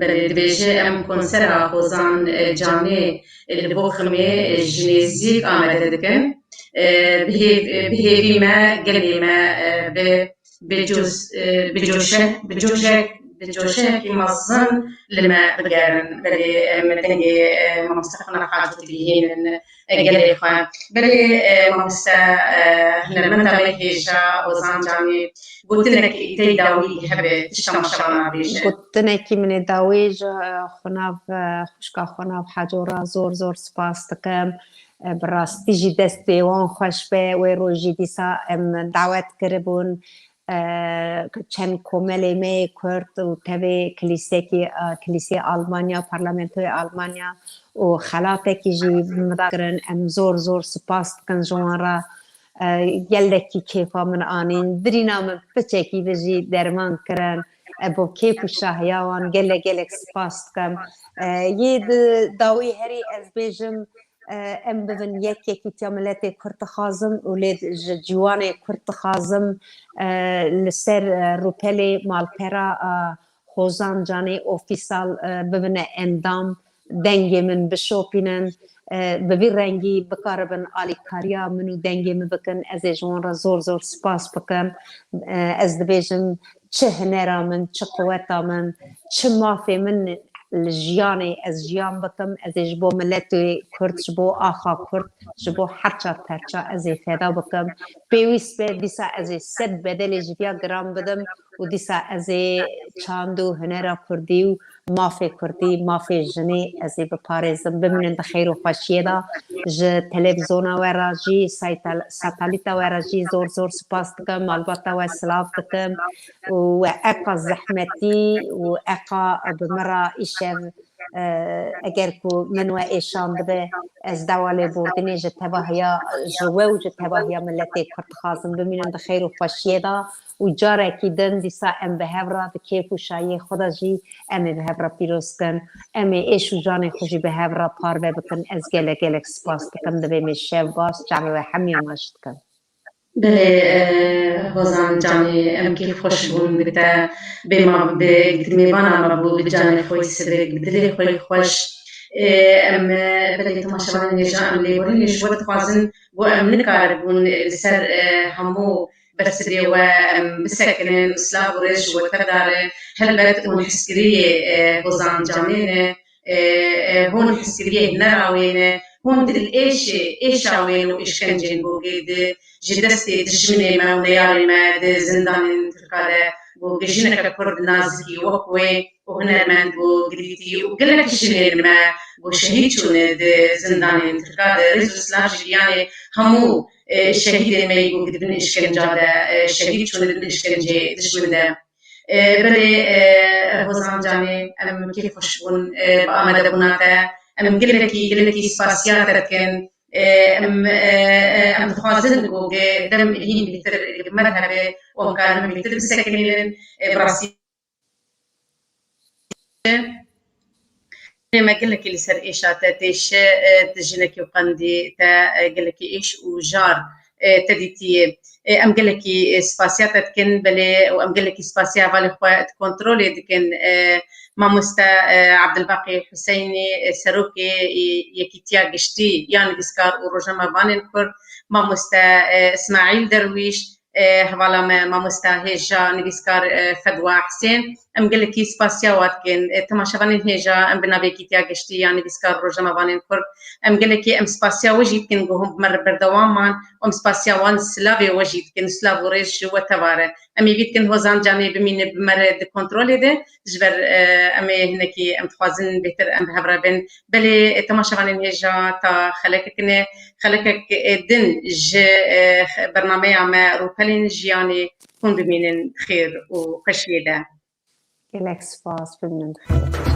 belê dibêje, em konsera Hozan, e, Canê, e, li Boximê, e, ji nêzîk amade dikin. E, bi hêv-, e, bi hêvî me, gelê me, e, bi, bi coz-, e, bi coşe-, bi coşe-, bi coşeyekî mezin li me bigerin. Belê, em dengê, e, mamoste Xunav Haco digihînin, e, gelê xwe. Belê, e, mamoste, e, hunermenda me hêja Hozan Canê, gotinek tey dawî hebe, tişta me şeva nabêje. Gotinekî min ê dawî ji, e, Xunav, e, xwişka Xunav Haco re zor zor spas dikim. E, bi rastî jî destê wan xweş be. Wê rojî dîsa em dawet kiribûn, e, çend komelê me yê Kurd û tevê kilîsekî, e, kilîsê Almanya, parlamentoyê Almanya û xelatekî jî min da kirin. Em zor zor spas dikin ji wan re. E, gelekî kêfa min anîn. Birîna min piçekî bi jî derman kirin. E, bo kêf û şahiya wan gelek gelek spas dikim. E, yê di dawî herî ez bêjim, e, em bibin yek, yekîtiya miletê Kurd dixwazim û lê ji ciwanê Kurd dixwazim, e, li ser, e, rûpelê malpera, e, Hozan Canê Ofîsal, e, bibine endam, dengê min bişopînin, e, bi vî rengî bikaribin alîkariya min û dengê min bikin. Ez ê ji wan re zor zor spas bikim. E, ez dibêjim, çi hunera min, çi quweta min, çi mafê min li jiyanê ez jiyan bikim, ez ê ji bo miletê Kurd, ji bo axa Kurd, ji bo herça terça ez ê feda bikim. Pêwîst be, dîsa ez ê sed bedelê ji viya giran bidim û dîsa ez ê çand û hunera Kurdî û mafê Kurdî, mafê jinê ez ê biparêzim. Bimînin di xêr û xweşiyê de. Ji televîzyona we re jî, saytal-, satalîta we re jî zor zor spas dikim, malbata we silav dikim û we eqa zehmetî û eqa bi min re îşev, e, eger ku min we êşandibe, ez dawa lêbordinê ji tevahiya, ji we û ji tevahiya miletê Kurd dixwazim. Bimînin di xêr û xweşiyê de û carekî din dîsa em bi hev re di kêf û şayiyê xwe de jî em ê bi hev re pîroz kin. Em ê êş û janê xwe jî bi hev re parve bikin. Ez gelek gelek spas dikim. Divê me şev baş, çavê we hemiya maç dikim. Belê, e, Hozan Canê, em kêfxweş bûn bi te, bê ma bi mêvana me bû, bi canê xwe yî sivik, bi dilê xwe yî xweş. E, em, e, belê temaşevanên hêja, em lêborînê ji we dixwazin, ku em nikaribûn, e, li ser, e, hemû bersivê we em bisekinin, silav û rêz ji we tev dare. Helbet hûn hizkiriyê, e, Hozan Canê ne, e, e, hûn hizkiriyê hunera wê ne, hûn dilêşê, êşa wê ne û êşkencên Gogê di ji destê dijminê me û neyarê me di zindanên Tirka de, ku jineke Kurd nazikî wek wê û hunermend û girîtî û gelek jinên me ku şehîd çûne di zindanên Tirka de. Rêz û silav ji giyanê hemû, e, şehîdên me yî ku dibin îşkenca de, e, şehîd çûne, dibin îşkencê dijmin de. E, belê, e, Hozan Canê, em kêfxweş bûn, e, bi amadebûna te. Em gelekî, gelekî spasiya te dikin. E, em, e, e, em dixwazin ku ge-, dem hîn bêhtir li me hebe û em karin bêhtir bisekinînin. E, bi rastî me gelekî li ser êşa te têşe, e, tu jinekî û qendî te, e, gelekî êş û jar, e, te dîtiye. E, em gelekî, e, spasiya te dikin, belê, û em gelekî spasiya hevalê xwe di kontrolê dikin. E, mamoste, e, Abdilbaqî Huseynî, e, serokê, e, Yekîtiya Giştî ya Nivîskar û Rojnamevanên Kurd, mamoste, e, Îsmaîl Derwîş, e, hevala me, mamoste hêja nivîskar, e, Fedwa Hisên. Em gelekî spasiya wan dikin. E, temaşevanên hêja, em bi navê Yekîtiya Giştî ya Nivîskar Rojnamevanên Kurd, em gelekî em spasiya we jî dikin, ku hûn bi me re berdewam man, û em spasiya wan silavê we jî dikin, silav û rêz ji we tevare. Em ê vî dikin Hozan Canê bimîne bi me re di kontrolê de, ji ber, e, em ê hinekî em dixwazin bêhtir em bi hev re bin. Belê, e, temaşevanên hêja ta xelekek ne, xelekek, e, din ji, e, bernameya me Rûpelên Jiyanê hûn bimînin xêr û xweşiyê de. Gelek spas, bimînin xêr.